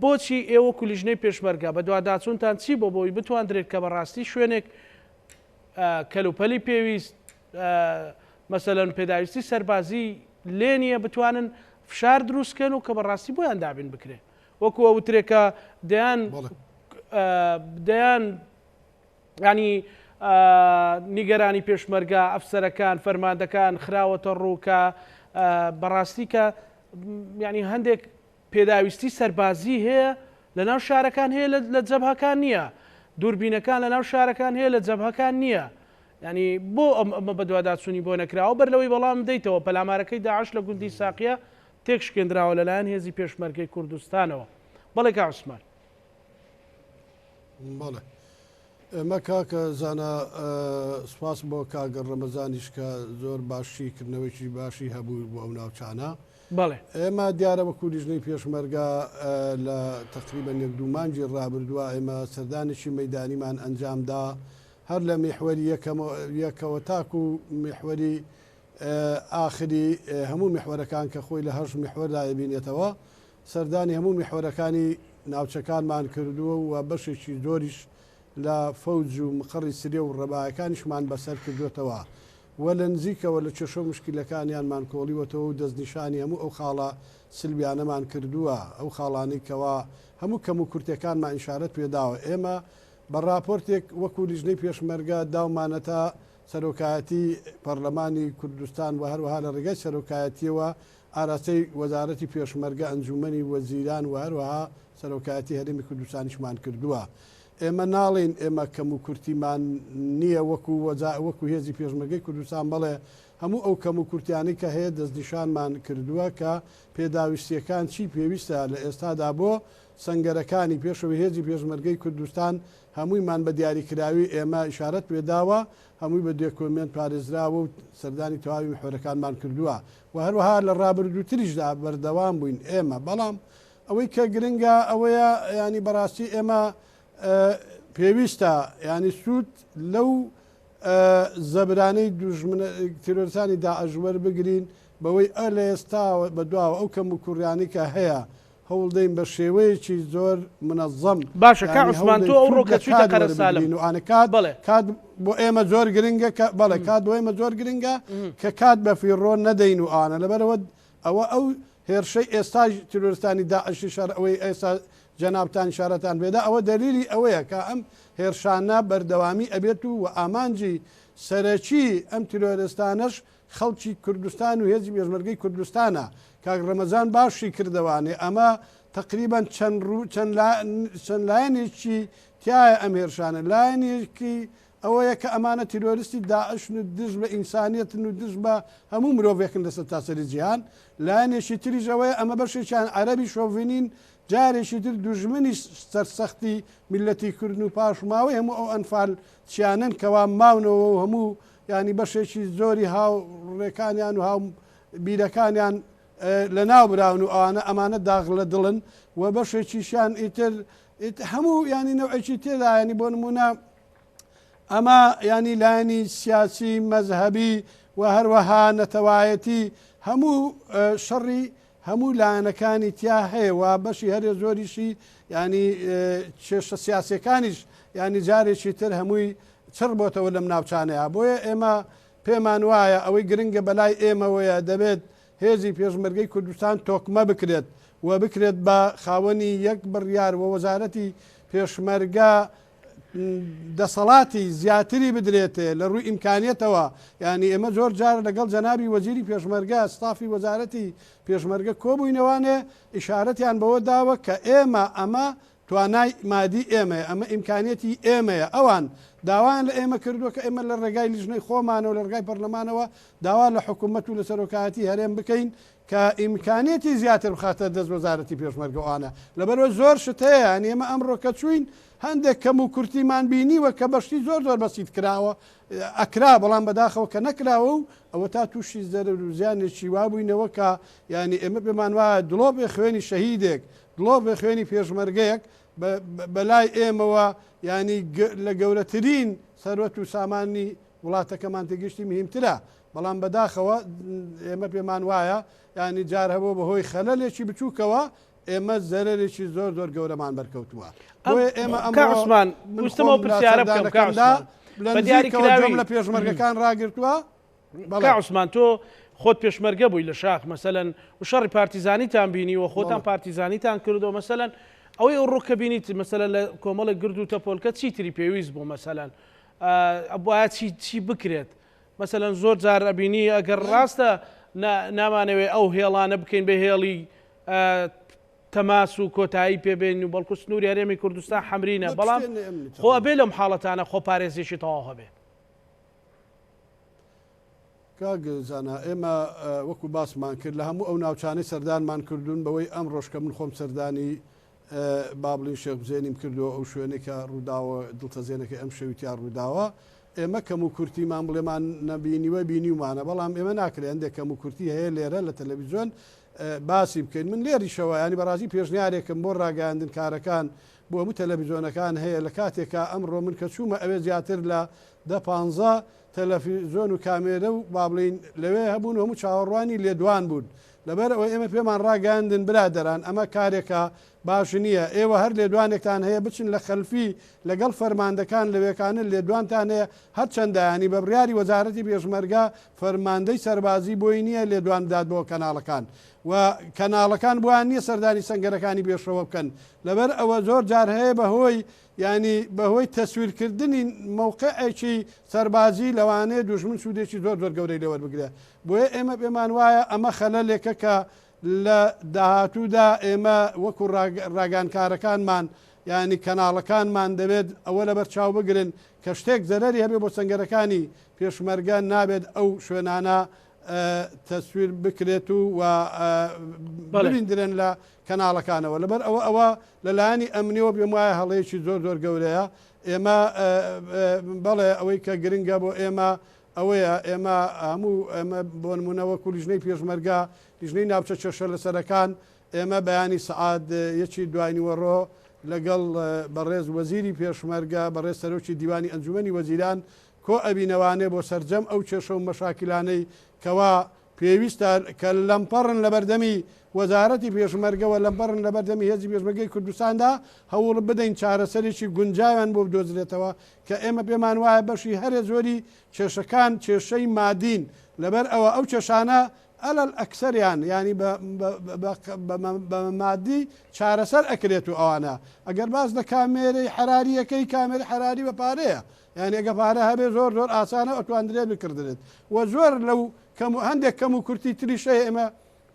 بۆچی ئێوە وەکو لیژنەی پێشمەرگە بەدواداچوونتان چی بۆ بۆی بتواندرێت کە بەڕاستی شوێنێک کەلوپەلی پێویست مەسەلەن پێداویستی سەربازی. لێ نییە بتوانن فشار دروست کەن و کە بەڕاستی بۆیان دابین بکرێ وەکو ئەوترێ کە دەیان دەیان ینی نیگەرانی پێشمەرگە ئەفسەرەکان فەرماندەکان خراوەتە ڕوو کە بەڕاستی کە ینی هەندێک پێداویستی سەربازی هەیە لەناو شارەکان هەیە لە جەبهەکان نییە دووربینەکان لەناو شارەکان هەیە لە جەبهەکان نییە یانی بۆ ئەمە بەدواداچوونی بۆ نەکراوە بەر لەوەی وەڵام بدەیتەوە پەلامارەکەی داعش لە گوندی ساقیە تێکشکێندراوە لەلایەن هێزی پێشمەرگەی کوردستانەوە. بەڵێ کاک عوسمان. بەڵێ ئێمە کاکە زانا سوپاس بۆ کاک ڕەمەزانیش کە زۆر باش شیکردنەوەیکی باشی هەبوو بۆ ئەو ناوچانە. بەڵێ. ئێمە دیارە وەکو لیژنەی پێشمەرگە لە تەقریبەن یەک دوو مانگی ڕابردووە ئێمە سەردانێکی مەیدانیمان ئەنجام دا هەر لە میحوەری یەکەوە تاکو میحوەری ئاخری هەموو میحوەرەکان کە خۆی لە هەشت میحوەردا دەبینێتەوە سەردانی هەموو میحوەرەکانی ناوچەکانمان کردووە و بەشێکی زۆریش لە فەوج و مقەڕی سرێ و ڕەبایەکانیشمان بەسەر کردووەتەوە و لە نزیکەوە لە کێشە و مشکیلەکانیانمان کۆڵیوەتەوە و دەستنیشانی هەموو ئەو خاڵە سلبیانەمان کردووە ئەو خاڵانەی کەوا هەموو کەموکورتیەکانمان ئیشارەت پێداوە ئێمە بە ڕاپۆرتێک وەکو لیژنەی پێشمەرگە داومانەتە سەرۆکایەتی پەڕلەمانی کوردستان و هەروەها لە ڕێگای سەرۆکایەتیەوە ئاراستەی وەزارەتی پێشمەرگە، ئەنجوومەنی وەزیران و هەروەها سەرۆکایەتی هەرێمی کوردستانیشمان کردووە. ئێمە ناڵێین ئێمە کەموکورتیمان نییە وەکو وەکو هێزی پێشمەرگەی کوردستان، بەڵێ هەموو ئەو کەموکورتیانەی کە هەیە دەستنیشانمان کردووە کە پێداویستییەکان چی پێویستە لە ئێستادا بۆ سەنگەرەکانی پێشەوەی هێزی پێشمەرگەی کوردستان هەموویمان بە دیاریکراوی ئێمە ئیشارەت پێداوە، هەمووی بە دێکۆمێنت پارێزراوە و سەردانی تەواوی میحوەرەکانمان کردووە و هەروەها لە ڕابردووتریشدا بەردەوام بووین ئێمە، بەڵام ئەوەی کە گرنگە ئەوەیە یانی بەڕاستی ئێمە پێویستە یانی سوود لەو زەبرانەی دوژمنە تیرۆرستانی داعش وەربگرین بەوەی ئە لە ئێستاوە بەدواوە ئەو کەموکوڕیانەی کە هەیە هەوڵدەین بە شێوەیەکی زۆر منەزەم باشە کاک یانی عوسمان هەوڵدەین تۆ سوود ئەوڕۆ لە کە چوویتە کات قەرەسالم وەربگرین و ئانە کات بەڵێ. کات بۆ ئێمە زۆر گرنگە کە بەڵێ کات بۆ ئێمە زۆر گرنگە کە کات بە فیڕۆ نەدەین و ئانە لەبەرئەوە ئەوە ئەو هێرشەی ئێستای تیرۆرستانی داعشی شەر ئەوەی ئێستا جەنابتان ئیشارەتان پێدا ئەوە دەلیلی ئەوەیە کە ئەم هێرشانە بەردەوامی ئەبێت و ئامانجی سەرەکی ئەم تیرۆرستانەش خەڵکی کوردستان و هێزی پێشمەرگەی کوردستانە کاک ڕەمەزان باش شیکردەوانێ ئەمە تەقریبەن چەند ڕوو چەند چەند لایەنێکی تایە ئەم هێرشانە لایەنێکی ئەوەیە کە ئەمانە تیرۆریستی داعشن و دژ بە ئینسانیەتن و دژ بە هەموو مرۆڤێکن لە سەرتاسەری جیهان لایەنێکی تریش ئەوەیە ئەمە بەشێکیان عەرەبی شۆڤینین جارێکی تر دوژمنی سەرسەختی میللەتی کوردن و پاشماوەی هەموو ئەو ئەنفال چیانەن کەوا ماونەوە و هەموو یانی بەشێکی زۆری هاوڕێکانیان و هاو بیرەکانیان لەناو براون و ئەوانە ئەمانە داغ لە دڵن و بەشێکیشیان ئیتر هەموو ینی نەوعێکی تێدا ینی بۆ نمونە ئەمە ینی لایەنی سیاسی مەزهبی و هەروەها نەتەوایەتی هەموو شەڕی هەموو لایەنەکانی تیا هەیە و بەشی هەرێ زۆریشی ینی کێشە سیاسەکانیش ینی جارێکی تر هەمووی چڕ بۆتەوە لەم ناوچانەیە بۆیە ئێمە پێمان وایە ئەوەی گرنگە بەلای ئێمەوەیە دەبێت هێزی پێشمەرگەی کوردستان تۆکمە بکرێت و بکرێت بە خاوەنی یەک بڕیار و وەزارەتی پێشمەرگە دەسەڵاتی زیاتری بدرێتێ لە ڕووی ئیمکانیەتەوە یانی ئێمە زۆر جار لەگەڵ جەنابی وەزیری پێشمەرگە ستافی وەزارەتی پێشمەرگە کۆبووینەوانێ ئیشارەتیان بەوە داوە کە ئێمە ئەمە توانای مادی ئێمەیە، ئەمە ئیمکانیەتی ئێمەیە، ئەوان داوایان لە ئێمە کردووە کە ئێمە لە ڕێگای لیژنەی خۆمانەوە، لە ڕێگای پەرلەمانەوە داوا لە حکوومەت و لە سەرۆکایەتی هەرێم بکەین کە ئیمکانیەتی زیاتر بخاتە دەست وەزارەتی پێشمەرگە و ئەوانە. لەبەرئەوە زۆر شت هەیە، یانی ئێمە ئەمڕۆ کە چووین هەندێک کەموکورتیمان بینیوە کە بە شتی زۆر زۆر بەسیت کراوە، ئەکرا، بەڵام بەداخەوە کە نەکراوە و ئەوەتا تووشی زەرەر و زیانێکی وا بووینەوە کە یانی ئێمە پێمان وایە دڵۆپێ خوێنی شەهیدێک دڵۆپێ خوێنی پێشمەرگەیەک بە لای ئێمەوە یانی لە گەورەترین سەروەت و سامانی وڵاتەکەمان تێگەیشتی مهیمترە، بەڵام بەداخەوە ئێمە پێمان وایە یانی جار هەبووە بە هۆی خەلەلێکی بچووکەوە ئێمە زەرەرێکی زۆر زۆر گەورەمان بەرکەوتووە. بۆیە ئێمە کاک ئەمڕۆ عوسمان من ویستم خۆم ئەو لە پرسیارە بکەم کاک سەردانەکەمدا عوسمان لە بە نزیکەوە گوێم دیاریکراوی لە پێشمەرگەکان ڕاگرتووە. کاک بەڵێ. عوسمان تۆ خۆت پێشمەرگە بووی لە شاخ مەسەلەن و شەڕی پارتیزانیتان بینیوە خۆتان پارتیزانیتان کردووە مەسەلەن ئەوەی ئەوڕۆ کە بینیت مەسەلەن لە کۆمەڵێک گرد و تەپۆلکە چیتری پێویست بوو مەسەلەن ئەبوایە چی چی بکرێت مەسەلەن زۆر جار ئەبینی ئەگەر ڕاستە نامانەوێ ئەو هێڵانە بکەین بە هێڵی تەماس و کۆتایی پێبێن و بەڵکو سنووری هەرێمی کوردستان حەمرینە بەڵام خۆ ئەبێ لەم حاڵەتانە خۆپارێزیی تەواو هەبێ. کاک زانا ئێمە وەکو باسمان کرد لە هەموو ئەو ناوچانەی سەردانمان کردوون بەوەی ئەمڕۆش کە من خۆم سەردانی با بڵین شێخ بزێنیم کردووە ئەو شوێنەی کە ڕووداوە دڵتەزێنەکەی ئەم شەوی تیا ڕووداوە ئێمە کەم و کورتیمان بڵێمان نەبینیوە بینیومانە بەڵام ئێمە ناکرێ هەندێک کەم و کورتی هەیە لێرە لە تەلەڤیزیۆن باسی بکەین من لێریشەوە ینی بەڕازی پێشنیارێکم بۆ ڕاگەیاندنکارەکان بۆ هەموو تەلەڤیزیۆنەکان هەیە لە کاتێکا ئەمڕۆ من کە چوومە ئەوێ زیاتر لە دە پانزە تەلەفیزۆن و کامێرە و با بڵێین لەوێ هەبوون و هەموو چاوەڕوانی لێدوان بوون. لەبەر ئەوەی ئێمە پێمان ڕاگەیاندن برادەران ئەمە کارێکە باش نییە، ئێوە هەر لێدوانێکتان هەیە بچن لە خەلفی لەگەڵ فەرماندەکان لەوێکانە لێدوانتان هەیە، هەرچەندە یانی بە بڕیاری وەزارەتی پێشمەرگە فەرماندەی سەربازی بۆی نییە لێدوان بدات بۆ کەناڵەکان و کەناڵەکان بۆیان نییە سەردانی سەنگەرەکانی پێشڕەوە بکەن لەبەر ئەوە زۆر جار هەیە بە هۆی یانی بەهۆی تەسویرکردنی مەوقعێکی سەربازی لەوانەیە دوژمن سوودێکی زۆر زۆر گەورەی لێ وەربگرێ. بۆیە ئێمە پێمان وایە ئەمە خەلەلێکە کە لە داهاتوودا ئێمە وەکو ڕاگەیاندکارەکانمان یانی کەناڵەکانمان دەبێت ئەوە لەبەر چاو بگرن کە شتێک زەرەری هەبێ بۆ سەنگەرەکانی پێشمەرگە نابێت ئەو شوێنانە تەسویر بکرێت و ببیندرێن لە کەناڵەکانەوە لەبەر ئەوە ئەوە لە لایەنی ئەمنیەوە پێم وایە هەڵەیەکی زۆر زۆر گەورەیە ئێمە بەڵێ ئەوەی کە گرنگە بۆ ئێمە ئەوەیە ئێمە هەموو ئێمە بۆ نمونە وەکو لیژنەی پێشمەرگە لیژنەی ناوچە کێشە لەسەرەکان ئێمە بەیانی سەعات یەکی دوای نیوەڕۆ لەگەڵ بەڕێز وەزیری پێشمەرگە بەڕێز سەرۆکی دیوانی ئەنجومەنی وەزیران کۆ ئەبینەوانێ بۆ سەرجەم ئەو کێشە و مەشاکیلانەی کەوا پێویستە کە لەمپەڕن لەبەردەمی وەزارەتی پێشمەرگە و لەمپەڕن لەبەردەمی هێزی پێشمەرگەی کوردستاندا هەوڵ بدەین چارەسەرێکی گونجاویان بۆ بدۆزرێتەوە کە ئێمە پێمان وایە بەشی هەرە زۆری کێشەکان کێشەی مادین لەبەر ئەوە ئەو کێشانە ئەلەل ئەکسەریان یانی بە مادی چارەسەر ئەکرێت و ئەوانە ئەگەر باس لە کامێرەی حەراریەکەی کامێرەی حەراری بە پارەیە یانی ئەگە پارە هەبێ زۆر زۆر ئاسانە ئەتواندرێت بکڕدرێت و زۆر لەو کەم و هەندێک کەم و کورتی تریش هەیە ئێمە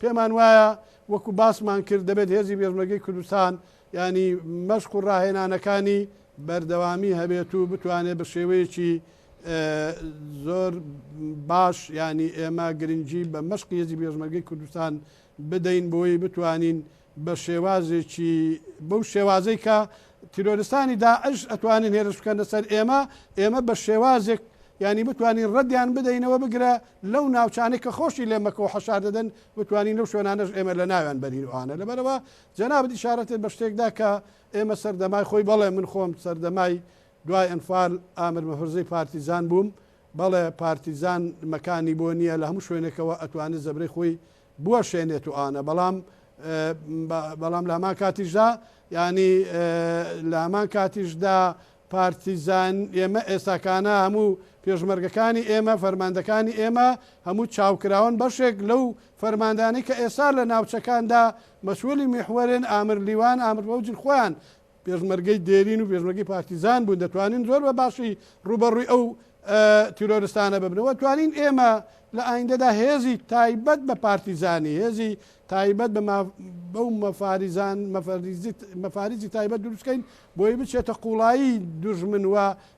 پێمان وایە وەکو باسمان کرد دەبێت هێزی پێشمەرگەی کوردستان ینی مەشق و ڕاهێنانەکانی بەردەوامی هەبێت و بتوانێت بە شێوەیەکی زۆر باش ینی ئێمە گرنگی بە مەشقی هێزی پێشمەرگەی کوردستان بدەین بۆی بتوانین بە شێوازێکی بەو شێوازەی کە تیرۆرستانی داعش ئەتوانن هێرش بکەنە سەر ئێمە، ئێمە بە شێوازێک یانی بتوانین ڕەدیان بدەینەوە بگرە لەو ناوچانەی کە خۆشی لێ مەکە و حەشار دەدەن بتوانین لەو شوێنانەش ئێمە لە ناویان بەرین و ئەوانە لەبەرئەوە جەنابت ئیشارەتت بە شتێک دا کە ئێمە سەردەمای خۆی بەڵێ من خۆم سەردەمای دوای ئەنفال ئامر مەفرزەی پارتیزان بووم بەڵێ پارتیزان مەکانی بۆ نییە لە هەموو شوێنێکەوە ئەتوانێت زەبرەی خۆی بوەشێنێت و ئانە بەڵام بەڵام لە هەمان کاتیشدا ینی لە هەمان کاتیشدا پارتیزان ئێمە ئێستاکانە هەموو پێشمەرگەکانی ئێمە فەرماندەکانی ئێمە هەموو چاوکراون بەشێک لەو فەرماندانی کە ئێستا لە ناوچەکاندا مەسولی میحوەرن ئامر لیوان ئامر فەوجن خۆیان پێشمەرگەی دێرین و پێشمەرگەی پارتیزان بوون دەتوانین زۆر بە باشی ڕووبەڕووی ئەو تیرۆرستانە ببنەوە توانین ئێمە لە ئایندەدا هێزی تایبەت بە پارتیزانی هێزی تایبەت بە بەو مەفاریزان مەفاریزی تایبەت دروستکەین بۆی بچێتە قوڵایی دوژمن و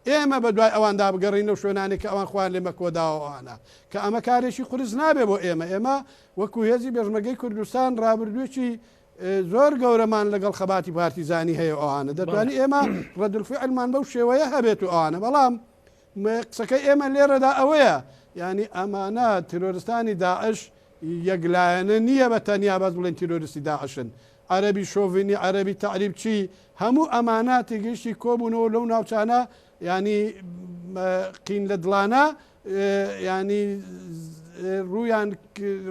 ئێمە بە دوای ئەواندا بگەڕین لەو شوێنانێک کە ئەوان خۆیان لێ مەکۆداوەوانە کە ئەمە کارێکی قورس نابێ بۆ ئێمە ئێمە وەکو هێزی پێشمەرگەی کوردستان ڕابردوویەکی زۆر گەورەمان لەگەڵ خەباتی پارتیزانی هەیە و ئەوانە دەتوانی ئێمە ڕەدولفعلمان بەو شێوەیە هەبێت و ئەوانە بەڵام قسەکەی ئێمە لێرەدا ئەوەیە ینی ئەمانە تیرۆرستانی داعش یەکلایەنە نییە بە تەنیا بەس بڵێن تیرۆریستی داعشن عەربی شۆڤینی عەربی تەعریب چی هەموو ئەمانە تێگەیشتی کۆبوونەوە لەو ناوچانە ینی قین لە دڵانە ینی ڕوویان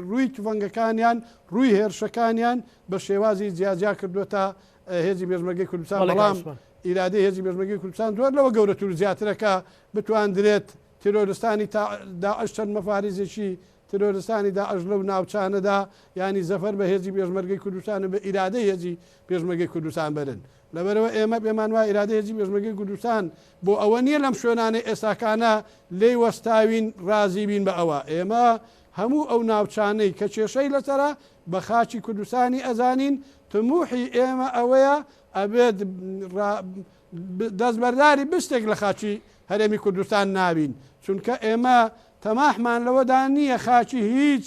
ڕووی تفەنگەکانیان ڕووی هێرشەکانیان بە شێوازی جیاجیا کردووەتە هێزی پێشمەرگەی کوردستان بەڵام ئیرادەی هێزی پێشمەرگەی کوردستان زۆر لەوە گەورەتر و زیاترە کە بتواندرێت تیرۆرستانی داعش چەند مەفاریزێکی. ترۆرستانی داعش لەو ناوچانەدا یانی زەفەر بە هێزی پێشمەرگەی کوردستان و بە ئیرادەی هێزی پێشمەرگەی کوردستان بەرن. لەبەرئەوە ئێمە پێمان وایە ئیرادەی هێزی پێشمەرگەی کوردستان بۆ ئەوە نییە لەم شوێنانەی ئێستاکانە لێی وەستاوین ڕازی بین بە ئەوە. ئێمە هەموو ئەو ناوچانەی کە کێشەی لەسەرە بە خاکی کوردستانی ئەزانین، تموحی ئێمە ئەوەیە ئەبێت دەستبەرداری بستێک لە خاکی هەرێمی کوردستان نابین، چونکە ئێمە تەماحمان لەوەدا نییە خاکی هیچ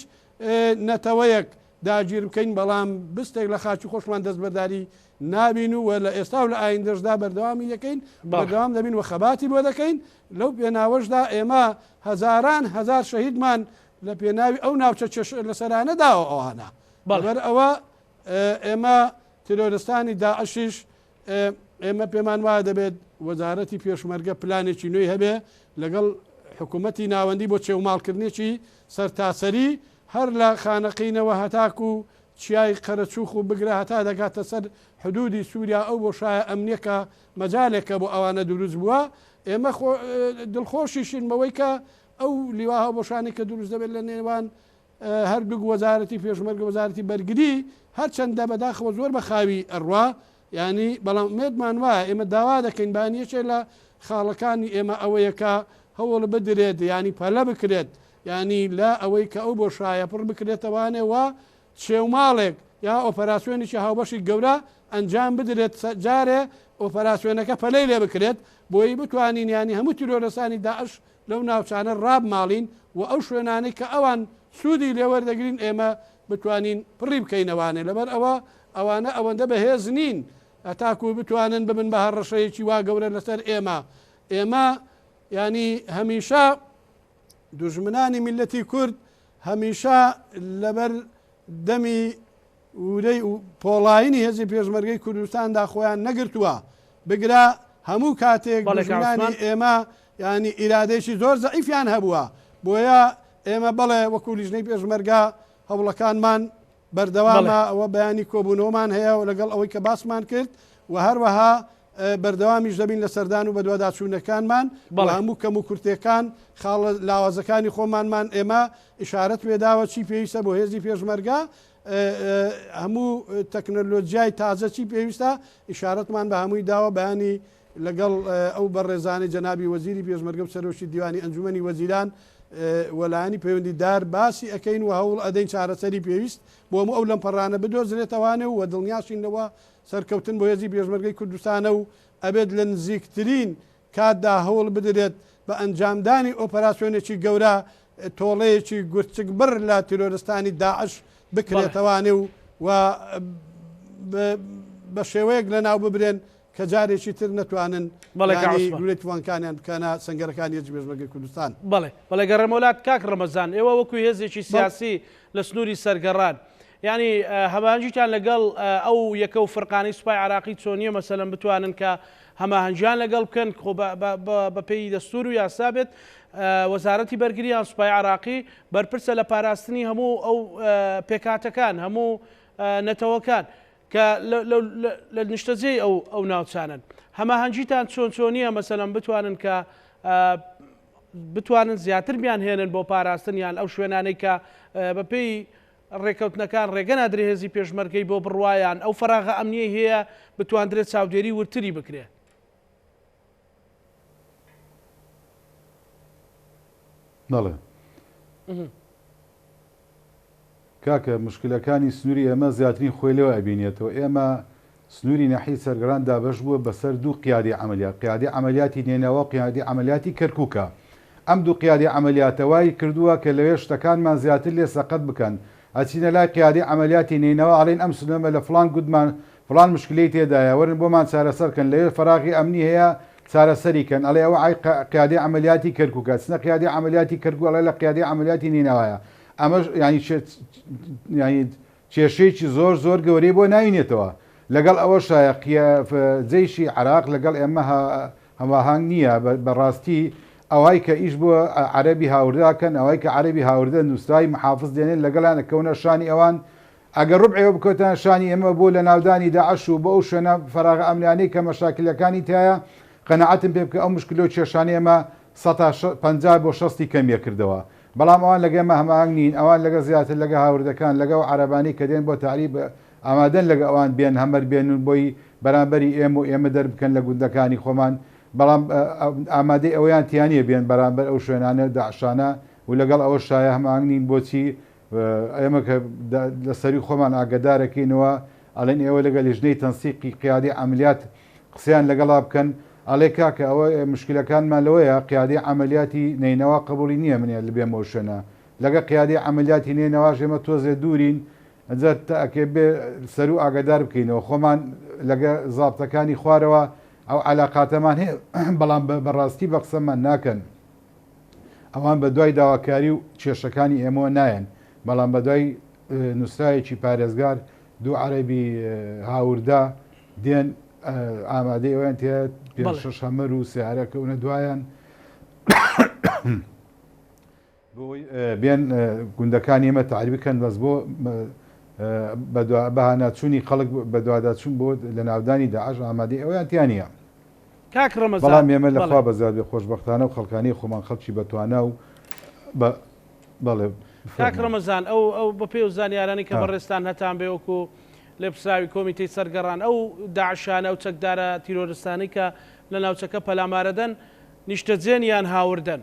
نەتەوەیەک داگیر بکەین، بەڵام بستێک لە خاکی خۆشمان دەستبەرداری نابین و لە ئێستا و لە ئایندەشدا بەردەوامی دەکەین، بەردەوام دەبین و خەباتی بۆ دەکەین، لەو پێناوەشدا ئێمە هەزاران هەزار شەهیدمان لە پێناوی ئەو ناوچە کێشە لەسەرانە داوە ئەوانە. لەبەر ئەوە ئێمە تیرۆرستانی داعشیش ئێمە پێمان وایە دەبێت وەزارەتی پێشمەرگە پلانێکی نوێی هەبێ لەگەڵ حکوومەتی ناوەندی بۆ چێوماڵکردنێکی سەرتاسەری هەر لە خانەقینەوە هەتاکو چیای قەرەچوخ و بگرە هەتا دەگاتە سەر حدودی سووریا ئەو بۆشایە ئەمنیە کە مەجالێکە بۆ ئەوانە دروست بووە ئێمە دڵخۆشیشین بەوەی کە ئەو لیوا هاوبەشانەی کە دروست دەبێت لە نێوان هەردووک وەزارەتی پێشمەرگە وەزارەتی بەرگری هەرچەندە بەداخەوە زۆر بە خاوی ئەڕوا ینی بەڵام ئومێدمان وایە ئێمە داوا دەکەین بان یەکێ لە خاڵەکانی ئێمە ئەوەیە کە هەوڵ بدرێت ینی پەلە بکرێت ینی لە ئەوەی کە ئەو بۆشایە پڕ بکرێتەوانێ و چێوماڵێک یا ئۆپەراسیۆنێکی هاوبەشی گەورە ئەنجام بدرێت جارێ ئۆپەراسیۆنەکە پەلەی لێ بکرێت بۆی بتوانین ینی هەموو تیرۆرستانی داعش لەو ناوچانە ڕابماڵین و ئەو شوێنانەی کە ئەوان سوودی لێ وەردەگرین ئێمە بتوانین پڕی بکەینەوانێ لەبەر ئەوە ئەوانە ئەوەندە بەهێز نین هەتاکو بتوانن ببن بە هەڕەشەیەکی وا گەورە لەسەر ئێمە ئێمە ینی هەمیشە دوژمنانی میللەتی کورد هەمیشە لەبەر دەمی ورەی پۆڵایینی هێزی پێشمەرگەی کوردستاندا خۆیان نەگرتووە، بگرە هەموو کاتێک بەڵێ کاک دوژمنانی عوسمان. ئێمە یانی ئیرادەیەکی زۆر زەعیفیان هەبووە، بۆیە ئێمە بەڵێ وەکوو لیژنەی پێشمەرگە هەوڵەکانمان بەڵێ. بەردەوامە، ئەوە بەیانی کۆبوونەوەمان هەیە و لەگەڵ ئەوەی کە باسمان کرد و هەروەها بەردەوامیش دەبین لە سەردان و بەدواداچوونەکانمان و بەڵێ. هەموو کەموکورتییەکان، خاڵە لاوازەکانی خۆمانمان ئێمە ئیشارەت پێداوە چی پێویستە بۆ هێزی پێشمەرگە، هەموو تەکنەلۆجیای تازە چی پێویستە ئیشارەتمان بە هەمووی داوە، بەیانی لەگەڵ ئەو بەڕێزانەی جەنابی وەزیری پێشمەرگە و سەرۆکی دیوانی ئەنجومەنی وەزیران و لایەنی پەیوەندیدار باسی ئەکەین و هەوڵ ئەدەین چارەسەری پێویست بۆ هەموو ئەو لەمپەڕانە بدۆزرێتەوانێ و دڵنیاشین لەوە سەرکەوتن بۆ هێزی پێشمەرگەی کوردستانە و ئەبێت لە نزیکترین کاتدا هەوڵ بدرێت بە ئەنجامدانی ئۆپەراسیۆنێکی گەورە تۆڵەیەکی گورچکبڕ لە تیرۆرستانی داعش بکرێتەوانێ و و بە شێوەیەک لەناو ببرێن کە جارێکی تر نەتوانن بەڵێ کاک یانی عوسمان. لولەی تفەنگەکانیان بکەنە سەنگەرەکانی هێزی پێشمەرگەی کوردستان. بەڵێ بەڵێ گەڕێمەوە لات کاک ڕەمەزان ئێوە وەکو هێزێکی بەڵێ. سیاسی لە سنووری سەرگەڕان یانی هەماهەنگیتان لەگەڵ ئەو یەکە و فرقانەی سوپای عراقی چۆنیە مەسەلەن بتوانن کە هەماهەنگیان لەگەڵ بکەن خۆ بە پێی دەستور و یاسا بێت وەزارەتی بەرگری یان سوپای عراقی بەرپرسە لە پاراستنی هەموو ئەو پێکهاتەکان هەموو نەتەوەکان کە لە نیشتەجێی ئەو ئەو ناوچانەن هەماهەنگیتان چۆن چۆنیە مەسەلەن بتوانن کە بتوانن زیاتر بیان هێنن بۆ پاراستن یان ئەو شوێنانەی کە بەپێی ڕێکەوتنەکان ڕێگە نادرێ هێزی پێشمەرگەی بۆ بڕوا یان ئەو فەراغە ئەمنیەی هەیە بتواندرێت چاودێری وردتری بکرێ. بەڵێ کاکە مشکلەکانی سنووری ئێمە زیاترین خۆی لەوە ئەبینێتەوە ئێمە سنووری ناحیەی سەرگەڕان دابەش بووە بەسەر دوو قیادەی عەمەلیات، قیادەی عەمەلیاتی نەینەوا و قیادەی عەمەلیاتی کەرکووکە. ئەم دوو قیادەی عەمەلیاتە وای کردووە کە لەوێ شتەکانمان زیاتر لێ سەقەت بکەن. ئەچینە لای قیادەی عەمەلیاتی نەینەوا ئەڵێین ئەم سنوورەمە لە فڵان گوندمان فڵان مشکلەی تێدایە وەرن بۆمان چارەسەر کەن لەوێ فەراغی ئەمنی هەیە چارەسەری کەن ئەڵێ ئەوە عای قیادەی عەمەلیاتی کەرکووکە. ئەچنە قیادەی عەمەلیاتی کەرکووک ئەڵێ لە قیادەی عەمەلیاتی نەینەوایە. ئەمەش یانی یانی کێشەیەکی زۆر زۆر گەورەی بۆ ناینێتەوە. لەگەڵ ئەوەشایە قیە جەیشی عراق لەگەڵ ئێمە هەماهەنگ نییە بە ڕاستی ئەوای کە ئیش بۆ عەرەبی هاوردە ئەکەن ئەوای کە عەرەبی هاوردە نوسرای محافز دێنێن لەگەڵیان ئەکەونە شانی ئەوان ئەگەر ڕوبعێ بکەوتە شانی ئێمە بۆ لەناودانی داعش و بۆ ئەو شوێنە فەراغە ئەمنیانەی کە مەشاکلەکانی تیایە قەناعەتم پێ بکە ئەو مشکلە و کێشانەی ئێمە سەتا 50 بۆ شەستی کەمیەکردەوە. بەڵام ئەوان لەگە ئێمە هەماهەنگ نین، ئەوان لەگە زیاتر لەگە هاوردەکان، لەگە ئەو عەرەبانەی کە دێن بۆ تەعریب ئامادەن لەگە ئەوان بێن هەمەر بێنن بۆی بەرامبەری ئێمە و ئێمە دەربکەن لە گوندەکانی خۆمان، بەڵام ئامادەی ئەوەیان تیا نییە بێن بەرامبەر ئەو شوێنانە داعشانە و لەگەڵ ئەوەشایە هەماهەنگ نین بۆچی ئێمە کە لە سەروی خۆمان ئاگەدارەکەینەوە ئەڵێن ئێوە لەگە لیژنەی تەنسیقی قیادەی عەملیات قسەیان لەگەڵا بکەن ئەڵێ کاکە ئەوە مشکلەکانمان لەوەیە قیادەی عەمەلیاتی نەینەوا قبوڵی نییە من بێمە ئەو شوێنە لەگە قیادەی عەمەلیاتی نەینەواش ئێمە تۆزێ دوورین ئەجا تەئکێ بێ سەروو ئاگەدار بکەینەوە خۆمان لەگە زابتەکانی خوارەوە ئەو عەلاقاتەمان هەیە بەڵام بەڕاستی بە قسەمان ناکەن ئەوان بە دوای داواکاری و کێشەکانی ئێمەوە نایەن بەڵام بە دوای نووسراوێکی پارێزگار دوو عەرەبی هاوردە دێن ئامادەی ئەویان تێ پێ شەش هەمەر و سیارە کەونە دوایان بۆی بێن گوندەکانی ئێمە تەعریب بکەن بەس بۆ بەهاناچوونی خەڵک بەدواداچوون بۆ لەناودانی داعش ئامادەی ئەوەیان تیا نییە. کاک ڕەمەزان بەڵام ئێمە لە بەڵێ. خوا بەزیاد بێ خۆشبەختانە و خەڵکانی خۆمان خەڵکی بەتوانا و بە بەڵێ کاک بفەرموو. ڕەمەزان ئەو ئەو بەپێی ئەو زانیارانەی کە ها. بەڕێزتان هەتان بێ وەکوو لێپرسراوی کۆمیتەی سەرگەڕان ئەو داعشانە ئەو چەکدارە تیرۆرستانەی کە لە ناوچەکە پەلامارەدەن نیشتەجێن یان هاوردەن؟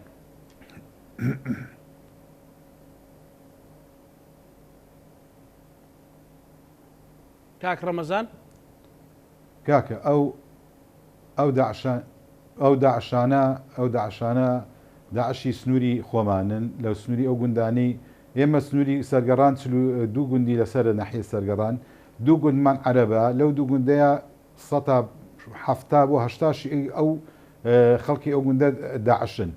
کاک ڕەمەزان. کاکە ئەو ئەو داعشە ئەو داعشانە ئەو داعشانە داعشی سنووری خۆمانن لە سنووری ئەو گوندانەی ئێمە سنووری سەرگەڕان 42 گوندی لەسەرە ناحیەی سەرگەڕان دوو گوندمان عەرەبە لەو دوو گوندەیە سەتا 70 بۆ هەشتاشی ئەو خەڵکی ئەو گوندە داعشن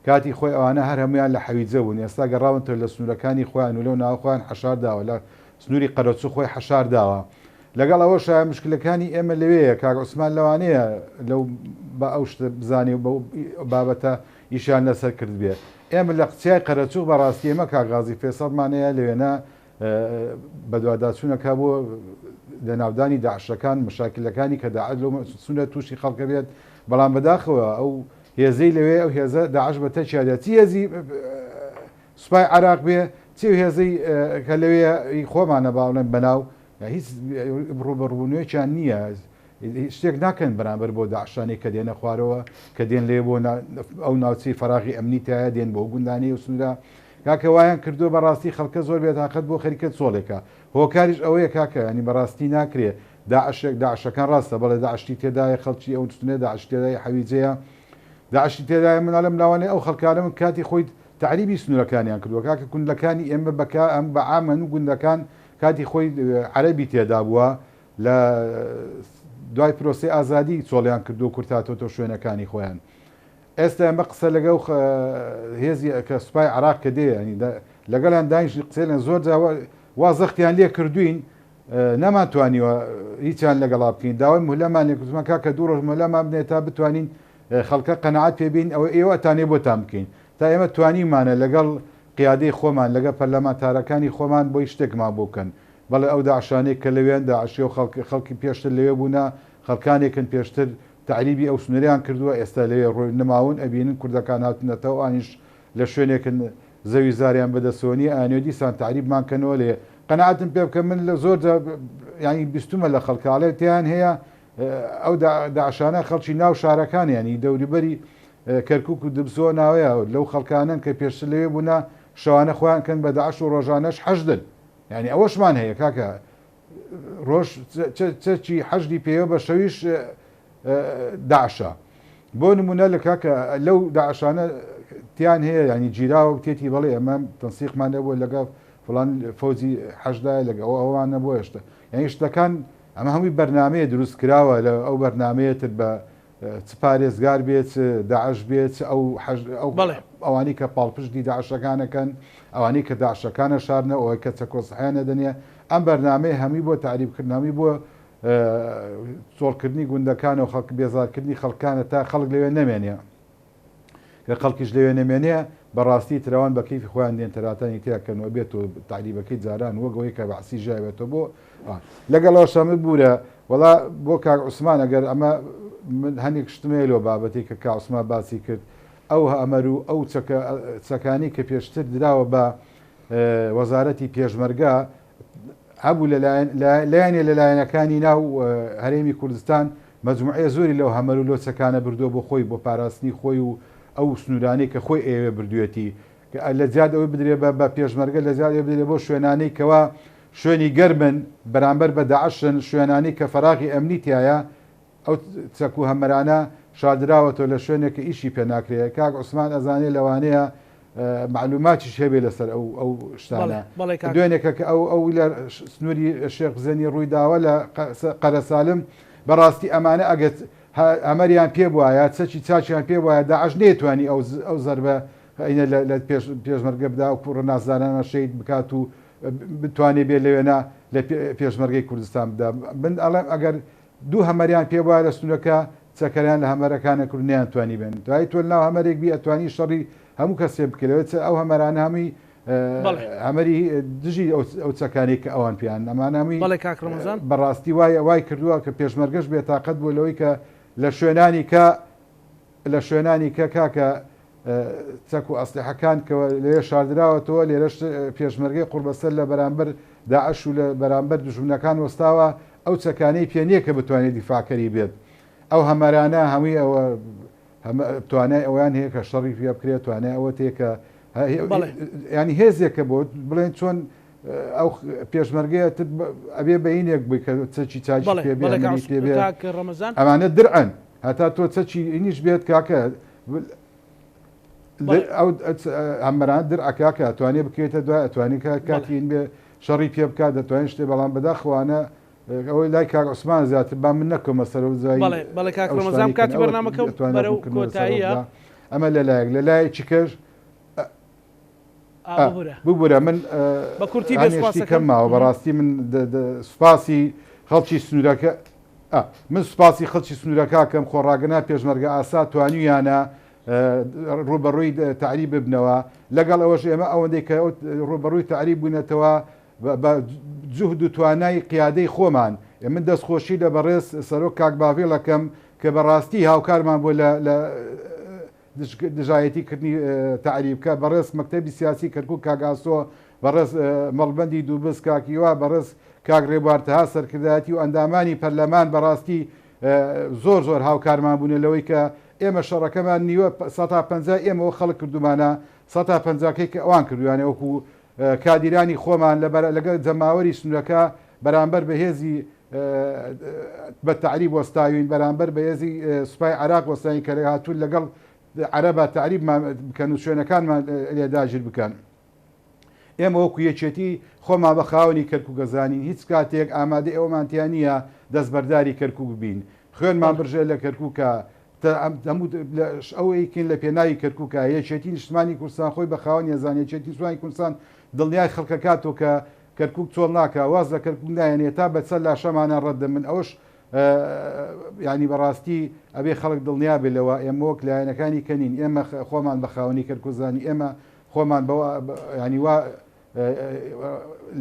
کاتی خۆی ئەوانە هەر هەموویان لە حەویجە بوون، ئێستا گەڕاونتەوە لە سنوورەکانی خۆیان و لەو ناوە خۆیان حەشار داوە، لە سنووری قەرەچوو خۆی حەشار داوە. لەگەڵ ئەوەشا مشکلەکانی ئێمە لەوێیە، کاک عوسمان لەوانەیە لەو بە ئەو شتە بزانێ و بەو بابەتە ئیشیان لەسەر کردبێ. ئێمە لە چیای قەرەچووغ بە ڕاستی ئێمە کاک غازی فێسەڵمان هەیە لەوێنە بەدواداچوونەکە بۆ لەناودانی داعشەکان، مشاکلەکانی کە داعش لەو سنوورە تووشی خەڵکە بێت، بەڵام بەداخەوە ئەو هێزەی لەوێ ئەو هێزە داعش بە تەکیا دێت چی هێزی سوپای عراق بێ چی هێزەی کە لەوێ خۆمانە باڵێن بەناو هیچ ڕوبەڕوبوونەوەیان نییە شتێک ناکەن بەرامبەر بۆ داعشانی کە دێنە خوارەوە کە دێن لێ بۆ ئەو ناوچەی فراغی ئەمنی تایە دێن بۆ گوندانی و سنوورە کاکە وایان کردووە بەڕاستی خەڵکە زۆر بێتاقەت بۆ خەریکە چۆڵێکە هۆکاریش ئەوەیە کاکە ینی بەڕاستی ناکرێ داعشێک داعشەکان ڕاستە بەڵێ داعشی تێدایە خەڵکی ئەو سنێ داعش تێدای حەویجەیە داعشی تێدایە من ئەڵێم لاوانەیە ئەو خەڵکانە من کاتی خۆی تەعریبی سنوورەکانیان کردووە کاکە گوندەکانی ئێمە بەکا ئەم بە عامەن و گوندەکان کاتی خۆی عەرەبی تێدا بووە لە دوای پرۆسەی ئازادی چۆڵیان کردووە کورتاتۆتۆ شوێنەکانی خۆیان ئێستا ئێمە قسە لەگەڵ هێزی کە سوپای عراق کە دێ ینی لەگەڵیان دانیشتی قسەیان زۆر جا وا زەختیان لێ کردوین نەمانتوانیوە هیچیان لەگەڵا بکەین داوای مهلەمان لێ کردمان کاکە دوو ڕۆژ مهلەمان بدەن تا بتوانین خەڵکە قەناعەت پێ بین ئەوە ئێوە ئەتانێ بۆتان بکەین تا ئێمە توانیمانە لەگەڵ قیادەی خۆمان لەگەڵ پەرلەمانتارەکانی خۆمان بۆی شتێکمان بۆ بکەن بەڵێ ئەو داعشانەی کە لەوێن داعشی و خەڵک خەڵکی پێشتر لەوێ بوونە خەڵکانێکن پێشتر تەعریبی ئەو سنووریان کردووە ئێستا لەوێ ڕۆی نەماون ئەبینن کوردەکان هاتوونەتەوە ئەوانیش لە شوێنێکن زەوی زاریان بەدەستەوە نیە ئەیانەوێ دیسان تەعریبمان کەنەوە لێ قەناعەتم پێ بکە من لە زۆر جار یانی بیستومە لە خەڵکە ئەڵێ تیان هەیە ئەو داعشانە خەڵکی ناو شارەکان ینی دەوروبەری کەرکک و دبزۆ ناوەیە لەو خەڵکانن کە پێشتر لەوێ بوونە شەوانە خۆیان کەن بە داعش و ڕۆژانەش حەشدن یعنی ئەوەشمان هەیە کاکە ڕۆژ چەکی حەشدی پێوە بە شەویش داعشە بۆ نمونە لە کاکە لەو داعشانە تیان هەیە ینی گیراوە تێتی بەڵێ ئەمە تەنسیقمان نەبووە لەگەڵ فلان فەوجی حەشدایە لەگە ئەو ئەوان نەبووە هێشتا یعنی شتەکان ئەمە هەمووی بەرنمەیە دروست کراوە لە ئەو بەرنمەیە تر بە چ پارێزگار بێ چ داعش بێ چ ئەو حەش ئەو بەڵێ. ئەوانەی کە پاڵپشتی داعشەکانەکەن ئەوانەی کە داعشەکانە شارنە ئەوەی کە چەکۆسحیان نەدەنێ ئەم بەرنمەیە هەمووی بۆ تەعریبکردن هەمووی بۆ چۆڵکردنی گوندەکانە و خەڵک بێزارکردنی خەڵکانە تا خەڵک لەوێ نەمێنێ گەر خەڵکیش لەوێ نەمێنێ بەڕاستی ترەوان بە کەیفی خۆیان دێن تەراتانی تێکەن و بێت و تەعریبەکەی جاران وەک ئەوەی کە بەعسی ژیاوێتەوە بۆ لەگەڵ ئەوەشا من بورە وەڵا بۆ کاک عوسمان ئەگەر ئەمە من هەنێک شتم هەیە لەو بابەتەی کە کاک عوسمان باسی کرد. ئەو هامەر و ئەو چەکە چەکانەی کە پێشتر دراوە بە وەزارەتی پێشمەرگە هەبوو لەلایەن لایەنێ لە لایەنەکانی ناو هەرێمی کوردستان مەجموعەیە زۆری لەو هەمەر و لەو چەکانە بردووە بۆ خۆی بۆ پاراستنی خۆی و ئەو سنوورانەی کە خۆی ئەیەوێ بردوویەتی لە جیات ئەوەی بدرێ بە بە پێشمەرگە لە جیات ئەوەی بدرێ بۆ شوێنانەی کەوا شوێنی گەرمن بەرامبەر بە داعشن شوێنانەی کە فەراغی ئەمنی تیایە ئەو چەک و هەمەرانە شاردراوەتەوە لە شوێنێک کە ئیشی پێ ناکرێ کاک عوسمان ئەزانێ لەوانەیە مەعلوماتیش هەبێ لەسەر ئەو ئەو شتانە دوێنێکە کە ئەو ئەو لە سنووری شێخ بزێنی ڕووی داوە لە قەرەسالم بەڕاستی ئەمانە ئەگەر ئەمەریان پێ بواە چەکی چاکیان پێ وایە داعش نەیتوانی ئەو ئەو زەربە ئەینە لە پێشمەرگە بدا و کوڕە نازدارانە شەهید بکات و بتوانێ بێ لەوێنە لە پێشمەرگەی کوردستان بدا من ئەڵێم ئەگەر دوو هەمەریان پێ بوایە لە سنورەکە چەکەریان لە هەمەرەکان ئەکرد نەیان توانی بێن دوایی تۆ لەناو هەمەرێک بی ئەتوانی شەڕی هەموو کەسێ بکەی لەوێ ئەو هەمەرانە هەمووی هەمەری دژی ئەو چەکانەی کە ئەوان پێیان ئەمانە هەمووی بەڵێ کاک ڕەمەزان بەڕاستی وای وای کردووە کە پێشمەرگەش بێتاقەت بوو لەوەی کە لە شوێنانی کە لە شوێنانی کە کاکە چەک و ئەسلحەکان کە لەوێ شاردراوەتەوە، لێرەش پێشمەرگەی قوڕبەسەر لە بەرامبەر داعش و لە بەرامبەر دوژمنەکان وەستاوە، ئەو چەکانەی پێ نییە کە بتوانێت دیفاعکەری بێت. ئەو هەمەرانە هەمووی ئەوە توانای ئەوەیان هەیە کە شەڕی پێ بکرێت، توانای ئەوەت هەیە کە یانی هێزێکە بۆ بڵێن چۆن ئەو پێشمەرگەیە ئەبێ بەینێک بووی کە چەکی چاکی پێ بێ، هەمەری پێ بێ، ئەمانە درعن هەتا تۆ چەکی ئینیش بێت کاکە ئەو هەمەران درعە کاکە ئەتوانێ بکەوێتە دوای ئەتوانێ کاتی ئین بێ شەڕی پێ بکات دەتوانێت شتێ بەڵام بەداخەوانە ئەوەی لای کاک عوسمان زیاتر با من نەکەمە سەر و زای بەڵێ بەڵێ کاک ڕەمەزان کاتی بەرنامەکە بەرەو کۆتاییە ئەمە لەلایەک لەلایەکی کەش ببورە من بە کورتی بێ شتی کەم ماوە بەڕاستی من سوپاسی خەڵکی سنوورەکە من سوپاسی خەڵکی سنوورەکە کەم خۆڕاگەنا پێشمەرگە ئاسا توانیویانە ڕوبەڕووی تعریب ببنەوە لەگەڵ ئەوەش ئێمە ئەوەندەی کە ڕوبەڕووی تعریب بوونەتەوە بە جوهد و توانای قیادەی خۆمان من دەستخۆشی لە بەڕێز سەرۆک کاک باڤێڵەکەم کە بەڕاستی هاوکارمان بۆ لە دژایەتی کردنی تەعریب کە بەڕێز مەکتەبی سیاسی کەرکوک کاک ئاسۆ، بەڕێز مەڵبەندی دووبز کاک هیوا، بەڕێز کاک ڕێبوار تەها سەرکردایەتی و ئەندامانی پەرلەمان بەڕاستی زۆر زۆر هاوکارمان بوونە لەوەی کە ئێمە شەڕەکەمان نیوە سەتا پەنجای ئێمە وەک خەڵک کردوومانە سەتا پەنجاکەی کە ئەوان کردوویانە وەکو کادیرانی خۆمان لەگەڵ جەماوەری سنوورەکە بەرامبەر بە هێزی بە تەعریب وەستاوین، بەرامبەر بە هێزی سوپای عێراق وەستاوین کە هاتوون لەگەڵ عەرەبا تەعریبمان بکەن و شوێنەکانمان لێ داگیر بکەن. ئێمە وەکو یەکێتی خۆمان بە خاوەنی کەرکوک ئەزانین، هیچ کاتێک ئامادەی ئەوەمان تیا نییە دەستبەرداری کەرکوک بین. خوێنمان بڕژێ لە کەرکوکا، هەموو ئەوەی کەین لە پێناوی کەرکوکا. یەکێتی نیشتمانی کوردستان خۆی بە خاوەنی ئەزانێ، یەکێتی نیشتمانی کوردستان دڵنیای خەڵکەکاتەوە کە کەرکوک چۆڵ ناکا واز لە کەرکوک نایەنێ تا بە چەند لاشەمانە ڕەت دەبن ئەوەش یانی بەڕاستی ئەبێ خەڵک دڵنیا بێ لەوە ئێمە وەک لایەنەکانی کە نین ئێمە خۆمان بە خاوەنی کەرکوک زانی ئێمە خۆمان بەوە ینی وا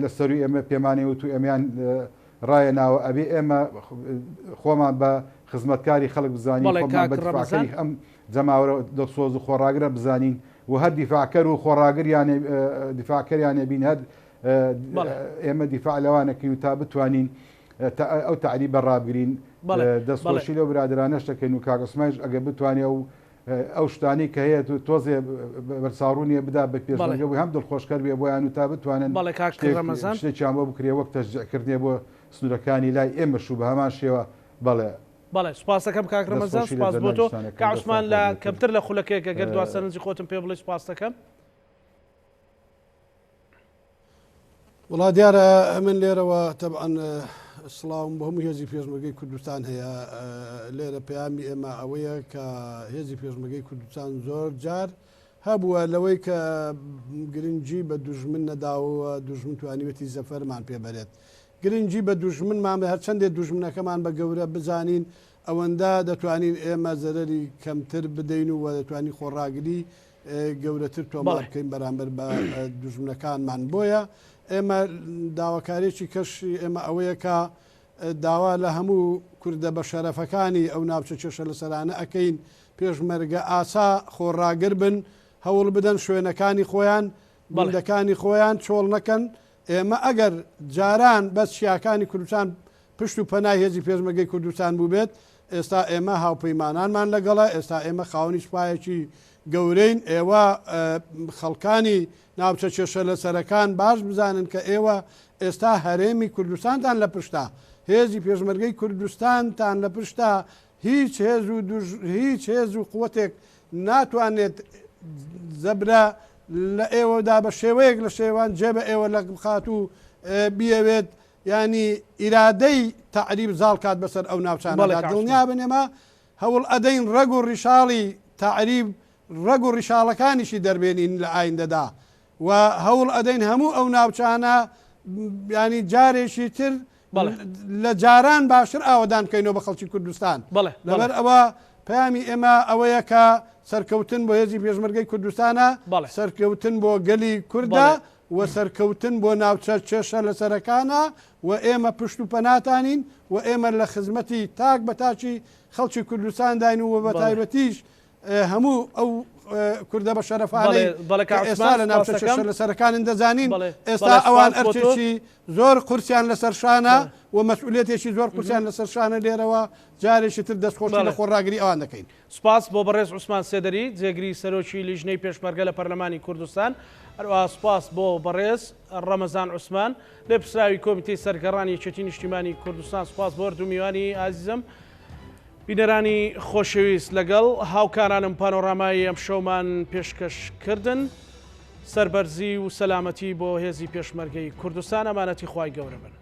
لە سەروی ئێمە پێمانەی وت و ئێمەیان ڕایەناوە ئەبێ ئێمە خۆمان بە خزمەتکاری خەڵک بزانین خۆمان بە دیفاعکەری ئەم جەماوەرە دڵسۆز و خۆڕاگرە بزانین و هەر دیفاعکەر و خۆڕاگریانێ دیفاعکەریانێ بین هەر ئێمە دیفاع لەوانەکەین و تا بتوانین ئەو تەعریبە ڕابگرین. دەستخۆشی لەو برادەرانەش دەکەین و کاک عوسمانیش ئەگەر بتوانێ ئەو ئەو شتانەی کە هەیە تۆزێ بەرچاوڕوونیە بدا بە پێشمەرگە بۆی هەم دڵخۆشکەر بێ بۆیان و تا بتوانن شتێکیان بۆ بکرێ وەک تەشجیعکردنێ بۆ سنوورەکانی لای ئێمەش و بە هەمان شێوە بەڵێ. بەڵێ سوپاستەکەم کاک ڕەمەزان سوپاس بۆ تۆ کاک عوسمان لە کەمتر لە خولەکێک ئەگەر دوا سەرنجی خۆتم پێ بڵێی سوپاستەکەم. وڵا دیارە ئەمن لێرەوە تەبعەن سڵاوم بۆ هەموو هێزی پێشمەرگەی کوردستان هەیە لێرە پەیامی ئێمە ئەوەیە کە هێزی پێشمەرگەی کوردستان زۆر جار هەبووە لەوەی کە گرنگی بە دوژمن نەداوە دوژمن توانیوێتی زەفەرمان پێبەرێت گرنگی بە دوژمنمان هەرچەندێ دوژمنەکەمان بە گەورە بزانین ئەوەندە دەتوانین ئێمە زەرەری کەمتر بدەین و دەتوانین خۆڕاگری گەورەتر تۆمار بکەین بەرامبەر بە دوژمنەکانمان بۆیە ئێمە داواکارێکی کەش ئێمە ئەوەیە کە. داوا لە هەموو کوردە بەشەرەفەکانی ئەو ناوچە کێشە لەسەرانە ئەکەین پێشمەرگە ئاسا خۆڕاگر بن هەوڵ بدەن شوێنەکانی خۆیان گوندەکانی خۆیان چۆڵ نەکەن ئێمە ئەگەر جاران بەس چیاکانی کوردستان پشت و پەنای هێزی پێشمەرگەی کوردستان بووبێت، ئێستا ئێمە هاوپەیمانانمان لەگەڵە، ئێستا ئێمە خاوەنی سوپایەکی گەورەین، ئێوە خەڵکانی ناوچە کێشە لەسەرەکان باش بزانن کە ئێوە ئێستا هەرێمی کوردستانتان لە پشتە، هێزی پێشمەرگەی کوردستانتان لە پشتە، هیچ هێز و هیچ هێز و قوتێک ناتوانێت زەبرە لە ئێوەدا بە شێوەیەک لە شێوان جێ بە ئێوە لەق بخات و بیەوێت یانی ئیرادەی تەعریب زاڵ کات بەسەر ئەو ناوچانەدا دڵنیابن ئێمە هەوڵ ئەدەین ڕەگ و ڕیشاڵی تەعریب ڕەگ و ڕیشاڵەکانیشی دەربێنین لە ئایندەدا و هەوڵ ئەدەین هەموو ئەو ناوچانە ینی جارێکی تر لە جاران باشتر ئاوەدان بکەینەوە بە خەڵکی کوردستان لەبەر ئەوە پەیامی ئێمە ئەوەیە کە سەرکەوتن بۆ هێزی پێشمەرگەی کوردستانە سەرکەوتن بۆ گەلی کوردە و سەرکەوتن بۆ ناوچە کێشە لەسەرەکانە و ئێمە پشت و پەناتانین و ئێمە لە خزمەتی تاک بە تاکی خەڵکی کوردستانداین و بە تایبەتیش هەموو ئەو کوردە بە شەرەفانەی کە ئێستا لە ناوچە کێشە لەسەرەکانن دەزانین ئێستا ئەوان ئەرکێکی زۆر قورسیان لەسەر شانە و مەسئولیەتێکی زۆر قورسیان لەسەر شانە لێرەوە جارێکی تر دەستخۆشی لە خۆڕاگری ئەوان دەکەین. سوپاس بۆ بەڕێز عوسمان سێدەری، جێگری سەرۆکی لیژنەی پێشمەرگە لە پەرلەمانی کوردستان، هەروەها سوپاس بۆ بەڕێز ڕەمەزان عوسمان، لێپرسراوی کۆمیتەی سەرگەڕانی یەکێتی نیشتیمانی کوردستان، سوپاس بۆ هەردوو میوانی ئازیزم. بینەرانی خۆشەویست لەگەڵ هاوکارانم پانۆرامای ئەمشەومان پێشکەش کردن. سەربەرزی و سەلامەتی بۆ هێزی پێشمەرگەی کوردستان، ئەمانەتی خوای گەورە بن.